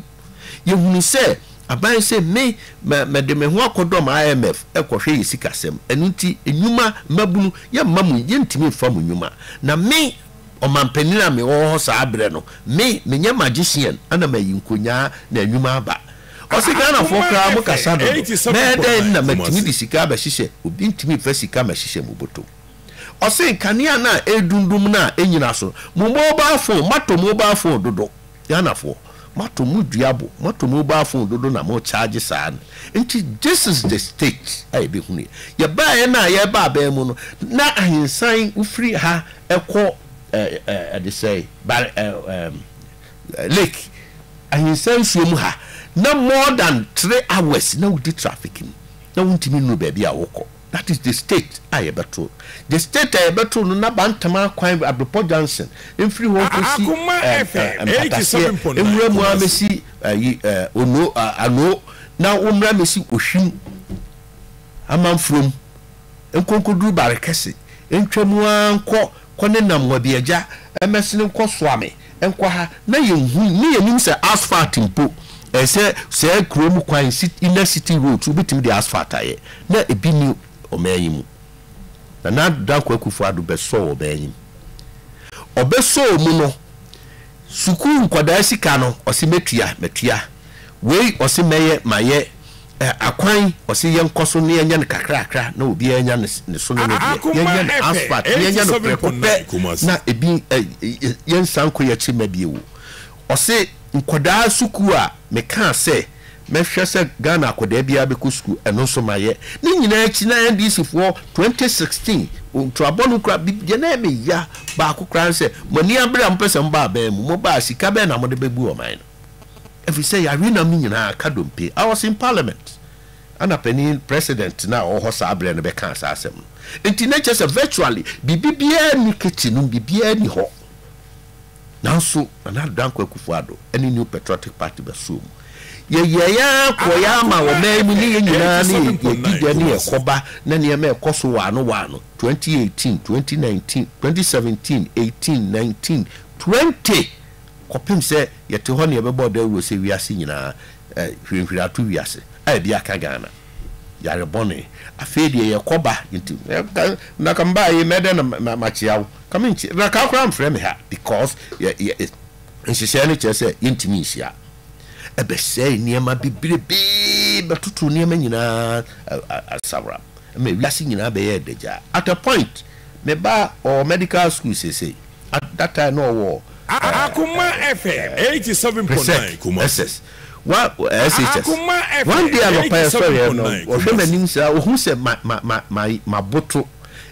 Yɛhunu sɛ aban se me mede me ho akɔdɔm IMF rekɔhwɛ yɛ sikasɛm, ɛno nti nnwuma mmabunu yɛmma mo, yɛntumi mfa mo nnwuma. Na me ɔmanpanin a mewɔ hɔ saa berɛ no, me menyɛ magician na mayi nkonyaa na nnwuma aba. Ɔse Ghanafoɔ Akoma koraa mo FM kasa dodo, mɛyɛ dɛn 87.9 na matumi Kumasi. de sika abɛhyehyɛ, obi ntumi mfa sika mɛhyehyɛ mo bɔtɔm. Ɔse nkanea no a ɛredundum no a ɛnyina so, mo mobile phone, moatɔ mobile phone dodo, Ghanafoɔ moatɔ mo dua bo, moatɔ mobile phone dodo na mo charge saa no, nti this is the state a yɛbɛhunuiɛ. Yɛbaeɛ no a yɛreba aban mu no, na ahensan wofiri ha kɔ ɛɛ ɛde sɛe, bare ɛɛ lake ahinsa nsuo mu ha na more than 3 hours na wodi traffic mu na wontumi nnuru baabi a wokɔ. That is the state a yɛbɛto, the state a yɛbɛto no na Bantama kwan, Abrepɔ Junction mfiri hɔ nkɔsi Akoma FM Mpataseɛ 87.9 nwura mu ara Kumasi. mɛsi ayi Ono Ano na wommra mɛsi Ohwim Amanfurom nkonkoduru Bare Kɛse ntwa mu ara nkɔ kɔ ne nam Wabiagya mmɛsene nkɔ Soame nkɔ ha na yɛnhu ne yɛnim sɛ asphalt mpo ɛsɛ sɛɛ kuro mu kwan inner city roads wobɛtumi de asphalt ayɛ na ebi nni ɔman yi mu. Nana Addo Dankwa Akufo Addo bɛsɔɔ ɔman yi mu. Ɔbɛsɔɔ mu no sukuu nkwadaa sika no ɔse mɛtua matua, wei ɔse mɛyɛ mayɛ, Akwan, ɔse yɛnkɔ so na yɛnyɛ no kakrakra na obiara nya ne so ne ne deɛ. Akoma Yɛnyɛ no FM asphalt na yɛnyɛ no prɛko 87.9 pɛ Kumasi. na ebi yɛnsan nkɔ yɛn akyi mma bio. Ɔse nkwadaa sukuu a mekaa sɛ mɛhwɛ sɛ Ghana akwadaa biara bɛkɔ sukuu, ɛno nso mayɛ. Ne nyinaa akyi na NDC foɔ 2016 ntorabɔ no koraa, deɛ na ɛyɛ me ya baako koraa ne sɛ mo ani abere a mopɛ sɛ moba aban mu, mobaa a sika bɛn na mode bɛbu ɔman no? Efisɛ yare nam no nyinaa ka dompe. I was in parliament ɛna panin president no a ɔwɔ hɔ saa berɛ no bɛkaa saa asɛm no. Nti na kyerɛ sɛ virtually biribi biara nni kitchen no mu, biribiara nni hɔ. Nanso Nana Addo Dankwa Akufo-Addo ne New Patriotic Party bɛsoo mu. Yɛyɛeɛ ara kɔeɛ ara ma Akoma ɔman yi mu ne FM yɛn nyinaa ne yɛdi 87.9 dɛ ne Kumasi. yɛkɔba na nneɛma ɛkɔ so waano waano. 2018, 2019, 2017, 18, 19, 20 Kɔpem sɛ yɛte hɔ na yɛbɛbɔ dawuro sɛ wiase nyinaa hwirihwiri ato wiase a ebi aka Ghana. Yare bɔne. Afei deɛ yɛkɔ ba nti na ka mbaa yi mɛdɛn na makyea wo. Ka menkye na ka koraa mfrɛ me ha because yɛ yɛ nhyehyɛɛ no kyerɛ sɛ yɛntumi nhyia. Ɛbɛsɛe nneɛma bebrebe bɛtoto nneɛma nyinaa asawora ma wiase nyinaa bɛyɛɛ adagyaa. At a point me ba ɔwɔ medical school seesei. At that time na ɔwɔ Akoma FM 87.9 Presec Kumasi. SS wa SHS. Akoma One FM day anɔpa yɛsɔreɛ no 87.9 ɔhwɛ Kumasi. m'anim saa ɔhu sɛ ma ma ma ma maboto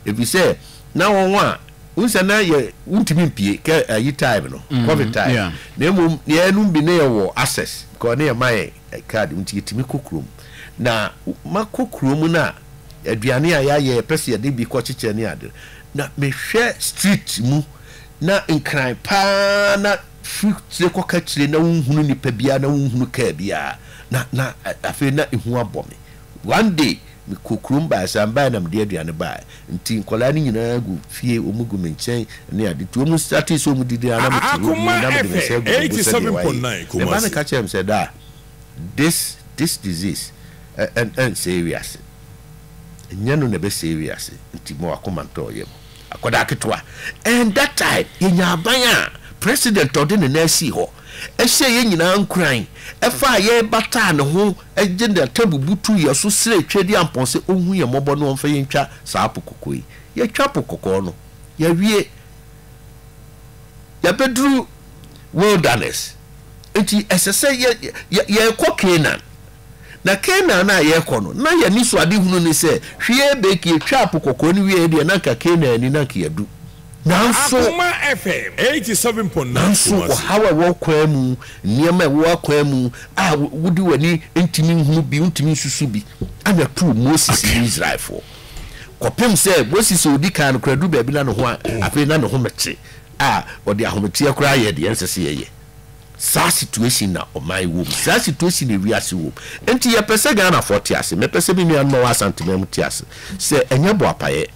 ɛfiri sɛ na wɔn a wohu sɛ na yɛ wontumi mpie kɛ ayi time no covid time na mmom yɛnom bi na yɛwɔ access because na yɛma yɛn card nti yɛtumi kɔ kurom na makɔ kurom no a aduane a yɛayɛ yɛpɛ sɛ yɛde bi kɔkyekyɛ ne ade Na mehwɛ street mu na nkran paa na firi tire kɔka kyire na wonhunu nipa biara na wonhunu car biara na na afei na ehu abɔ me. One day mekɔ kurom baeɛ saa mebaeɛ na mede aduane baeɛ nti nkwadaa no nyinaa gu fie wɔn gu me nkyɛn ne ade nti wɔn startee sɛ wɔn didi a na mete hɔ Akoma dinn na mede me nsa FM agu me bo sɛdeɛ wɔayɛ yi. 87.9 Me ba no Kumasi. ka kyerɛɛ me sɛ daa this this disease ɛ ɛ ɛnsɛe wiase. Ɛnyɛ no na ɛbɛsɛe wiase nti ma w'akoma ntɔ wo yam. Akwadaa ketewa. And that time yɛnya aban a president a ɔde ne nan sii hɔ hyɛɛ yɛn nyinaa nkuran ɛfaa yɛn bataa ne ho gye n'atabu butuu yɛn so srɛɛ Tweaduampɔn sɛ ɔnhu yɛn mmɔbɔ na ɔmfa yɛn ntwa saa po kɔkɔɔ yi. Yɛatwa po kɔkɔɔ no yɛawie. Yɛabɛduru wilderness nti ɛsɛ sɛ yɛ yɛ yɛrekɔ Canaan. Na Kanaan a yɛrekɔ no, na yɛn anisoadehunu ne sɛ, hwee beke yɛtwaa Po Kɔkɔɔ no wieeɛ deɛ, na anka Kanaan ni, na anka yɛadu. Nanso, Akoma FM 87.9 nanso Kumasi. ɔhaw a ɛwɔ kwan mu, nneɛma a ɛwɔ akwan mu a wode w'ani ntumi nhunu bi, wontumi nsusu bi, na ɛtoo Moses ne Israelfoɔ. Kɔpem sɛ Moses a ɔdi kan no koraa duru baabi na ne ho a, afei na ne home te a ɔde ahometeɛ koraa yɛ deɛ ɛnsɛ sɛ yɛyɛ. Saa situation na ɔman yi wɔ mu, saa situation na wiase wɔ mu. Nti yɛpɛ sɛ Ghanafoɔ te ase, mepɛ sɛ me nuanom a ɛwɔ Asanteman mu te ase sɛ ɛnyɛ boapayɛ.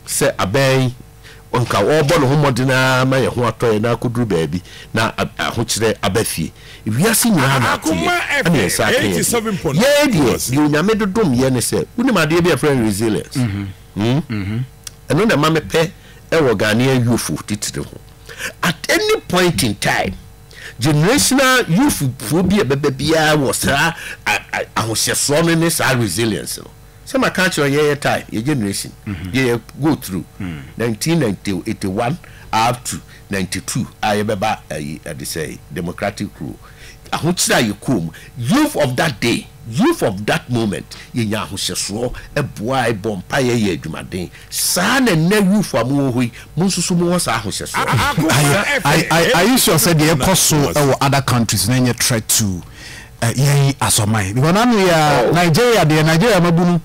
Sɛ abɛn yi, anka ɔrebɔ ne ho mmɔden ara ma yɛn ho atɔ yɛn na akɔduru baabi na ahokyerɛ aba fie. Wiase nyinaa na ato yɛn ɛna yɛn nsa aka yɛn deɛ. Yɛn deɛ, deɛ Onyame de dom yɛn ne sɛ, wonim adeɛ bi a yɛfrɛ no resilience? Hmm? Ɛno na ɛma mepɛ wɔ Ghanaian youth titire ho. At any point in time, generational youth foɔ bi a ɛbɛba biara wɔ saa ahohyɛsoɔ no ne saa resilience no. Sɛ maka akyerɛ wo yɛyɛ time, yɛ generation, deɛ yɛ go through 1981 up to 92 a yɛbɛba ayi ɛde sɛ democratic rule, ahokyerɛ a yɛkɔɔ mu, youth of that day, youth of that moment, yɛnya ahohyɛsoɔ, boae, bɔɔ mpaeɛ, yɛɛ adwumaden. Saa na nnɛ youth a mowɔ hɔ yi, mo nso so mowɔ saa ahohyɛsoɔ no. Are you sure sɛ deɛ ɛkɔ so wɔ other countries no ɛnyɛ threat to yɛn asɔman because n'ano yɛ a oh. Nigeria deɛ Nigeria mabunu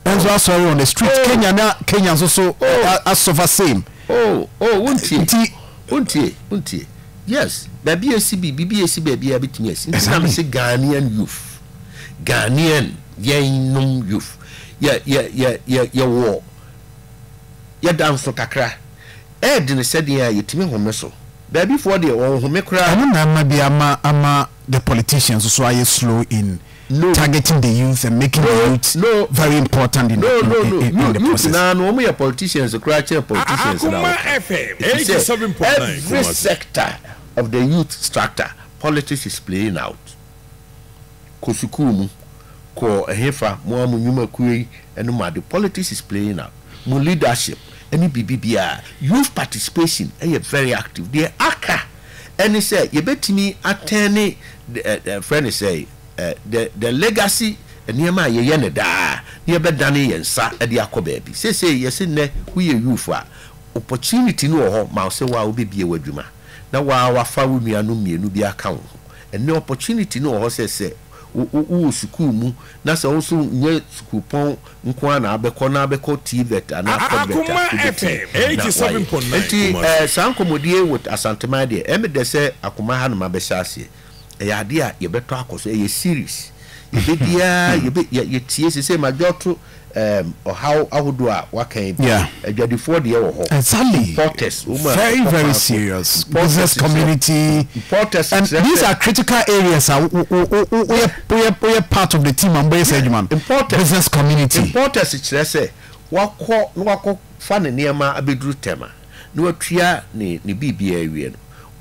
nso oh. asɔre on the street oh. Kenya na Kenya nso so oh. asɔfa same. Oh oh wontie nti wontie wontie yes baabi esi bi biribi esi baabi a bitumi esi nti na mese Ghanaian youth Ghanaian yɛn nom youth yɛ yɛ yɛ yɛ yɛwɔ yɛda nso kakra ɛɛdene sɛdeɛ a yɛtumi home so baabifoɔ deɛ wɔn home koraa. Ɛno na ama bi ama ama the politicians nso ayɛ slow in No. targeting the youth and making the No, youth no. very important in No, the, no, in, no. in, in Youth, the youth process. naa no, wɔn yɛ politicians koraa kyɛn politicians na Akoma wɔka. FM Ɛfiri sɛ, 87.9 every Kumasi. sector of the youth structure, politics is playing out. Kɔ sukuu mu, kɔ ɛhefa, mo ara mo nnwumakuo yi ne mo ade, politics is playing out. Mo leadership ne biribi biara, youth participation yɛ very active. Deɛ aka ɛne sɛ yɛbɛtumi atɛne yɛfrɛ no sɛn, the the legacy nneɛma a yɛyɛ no daa na yɛbɛdane yɛn nsa de akɔ baabi. Seesei yɛse nnɛ woyɛ youth a, opportunity no wɔ hɔ ma wo sɛ wo ara wobɛbue w'adwuma na wo ara woafa wo nuanom mmienu bi aka wo ho. Ɛnnɛ opportunity no wɔ hɔ sɛ sɛ wowɔ sukuu mu na sɛ wo nso nyɛ sukuupɔn nko ara na abɛkɔ na abɛkɔ TVET anaa CODVET a Akoma wobɛtumi FM na woayɛ. 87.9 Nti Kumasi. eh, saa nkɔmmɔdie yi with Asanteman deɛ, ɛyɛ me dɛ sɛ akoma ha nom abɛhyɛ aseɛ. Ɛyɛ adeɛ a yɛbɛtɔ akɔ so, ɛyɛ series. Yɛbɛdi ara, yɛbɛ, yɛ, yɛtie. Seesei madwɔto ɛɛm, ɔhaw ahodoɔ a woaka yi bi. Yeah. Adwadifoɔ deɛ wɔ hɔ. Exactly. Importers, wɔn a Very wɔkɔ very kwan so. serious. Importers Business kyerɛ, community. importers And kyerɛ these sɛ. are critical areas a wo wo wo wo woyɛ woyɛ woyɛ part of the team a mobɛyɛ saa Yeah, adwuma no. importers, Business community. importers kyerɛ sɛ wakɔ na wakɔ fa ne nneɛma abɛduru Tema na watua ne ne biribiara awie no,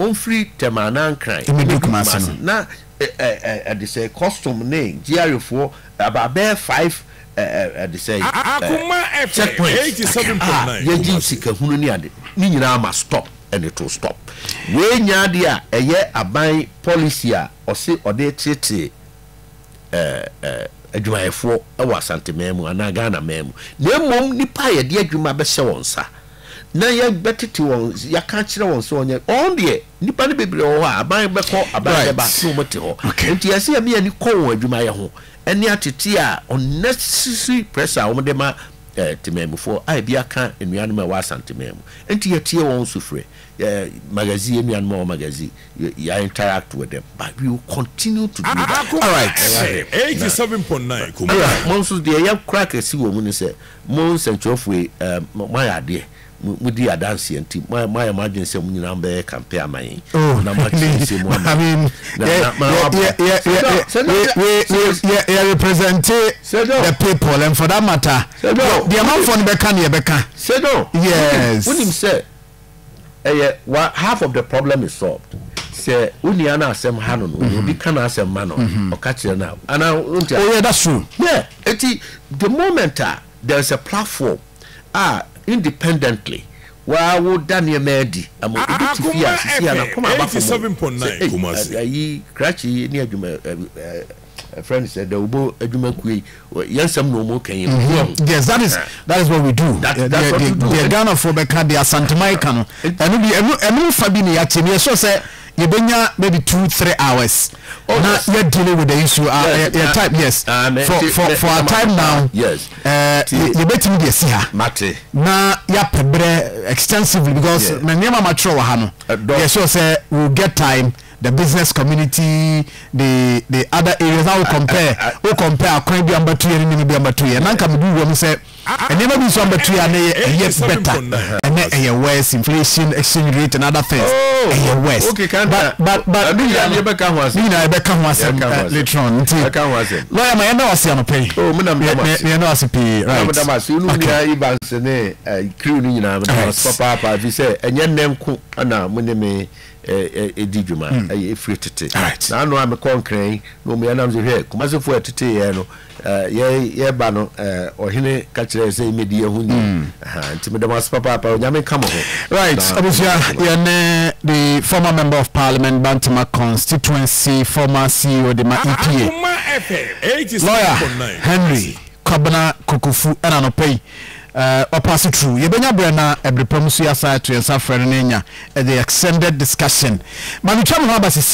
ɔmfiri Tema anaa Nkran Mmɛduru mmɛduru Kumasi Kumasi no. na ɛ ɛ ɛ ɛde sɛ custom ne GRA foɔ aba abɛyɛ five ɛ ɛ ɛde sɛ ɛ Akoma FM checkpoints a 87.9 yɛgye Kumasi. sikahunu ne ade ne nyinaa ma stop and it will stop. Wei nyɛ adeɛ a ɛyɛ aban policy a ɔse ɔde reteetee adwumayɛfoɔ wɔ Asanteman mu anaa Ghana man mu, na mmom nnipa a yɛde adwuma bɛhyɛ wɔn nsa na yɛbɛtete wɔn, yɛaka akyerɛ wɔn sɛ wɔnyɛ, wɔn deɛ nnipa no bebree wɔ hɔ a aban bɛkɔ, aban bɛba na wɔn te hɔ. Nti ɛsɛ yɛma yɛn ani kɔ wɔn adwumayɛ ho ne atete a unnecessary pressure a wɔde ma temanmufoɔ a ebi aka nnuanom a ɛwɔ Asanteman mu. Nti yɛtie wɔn sufrɛ, magazine, yɛn nuanom a wɔwɔ magazine. Yɛ interact with them but we will continue to do that. Akoma Alright. FM 87.9 Kumasi. Ɛna mo nso deɛ ɛyɛ koraa kɛse wɔ mu ne sɛ mo nsɛnkyerɛwfoɔ yi ɛɛ mo ayɛ adeɛ mo mo di adanseɛ nti mo ayɛ mo ayɛ mo adwene sɛ mo nyinaa mo bɛyɛ campaign ama yɛn Oh, na mo akyerɛ nsɛm mu ama I yɛn mean, na yɛ na ma yɛ waboa yɛ yɛ sɛ dɔ yɛ sɛ dɔ we we sɛ we yɛ yɛ represent sɛ dɔ the people and for that matter, sɛ dɔ deɛ wonim manfoɔ no bɛka no yɛbɛka. sɛ dɔ wonim Yes. wonim sɛ Ɛyɛ wa half of the problem is solved sɛ wo nua no asɛm ha no no mm -hmm. obi ka n'asɛm ma no mm-hmm. ɔka kyerɛ no a anaa wonti oh yeah that's true yeah eti the moment a there is a platform a independently waa wo da nneɛma adi ama obi te fie a sisi a n'akoma aba fam sɛ ei ayi krakye yi ne adwuma ɛfrɛ no sɛ dawubɔ adwumakuo yi yɛn nsɛm na wɔn ka yi mm-hmm. yes that is that is what we do that, that's what we do deɛ Ghanafoɔ bɛka deɛ Asanteman ka no ɛno bi ɛno ɛno nfa bi na yɛakyɛ mi yɛsɔ sɛ yɛbɛnya maybe 2, 3 hours oh, na yes. yɛ dealing with the issue yes. yɛ time yes for our time now yes yɛbɛtumi deɛ si ha mate na yɛapɛ berɛ extensively because na nneɛma ma twerɛ wɔ ha no yɛsɔ sɛ we will get time the business community the other areas na wo compare wo compare akwan bi a mbɛto yɛ ne nneɛma bi a mbɛto yɛ na nka medu wura mu sɛ. Nneɛma bi nso abɛto yɛ a na ɛyɛ ɛyɛ better. Ɛnɛ ɛyɛ worse, inflation, exchange rate and other things. Ɛyɛ worse. But but but ne nyinaa no ne nyinaa yɛbɛka ho asɛm later on. Nti lawyer ma yɛnda wo ase anɔpa yi. Oh, me na meda mo ase. Yɛnda wo ase pii. Right. Na meda mo ase. Wo nua Evans ne crew no nyinaa meda mo ase papaapa ɛfiri sɛ ɛnyɛ nnɛ nko na mo ne me di dwuma ɛyɛ ɛfiri tete. Na ano a mekɔ Nkran yi na wɔn yɛ nam sɛ hwɛ Kumasefoɔ a ɛtete yɛn no yɛ yɛba no ɔhene ka kyerɛ yɛn sɛ yɛmmɛdi yɛn ho ni. Nti meda mo ase papaapa. Onyame nka mo ho. Right, abusua, yɛne the former member of parliament Bantama constituency, former CEO de ma EPA, lawyer Henry Kwabena Kokofu ɛna anɔpa yi ɔpaase through. Yɛbɛnya berɛ na ɛbere pa mu so yɛasan ato yɛn nsa afrɛ no na yɛanya the extended discussion. Ma metwa me ho aba sisi.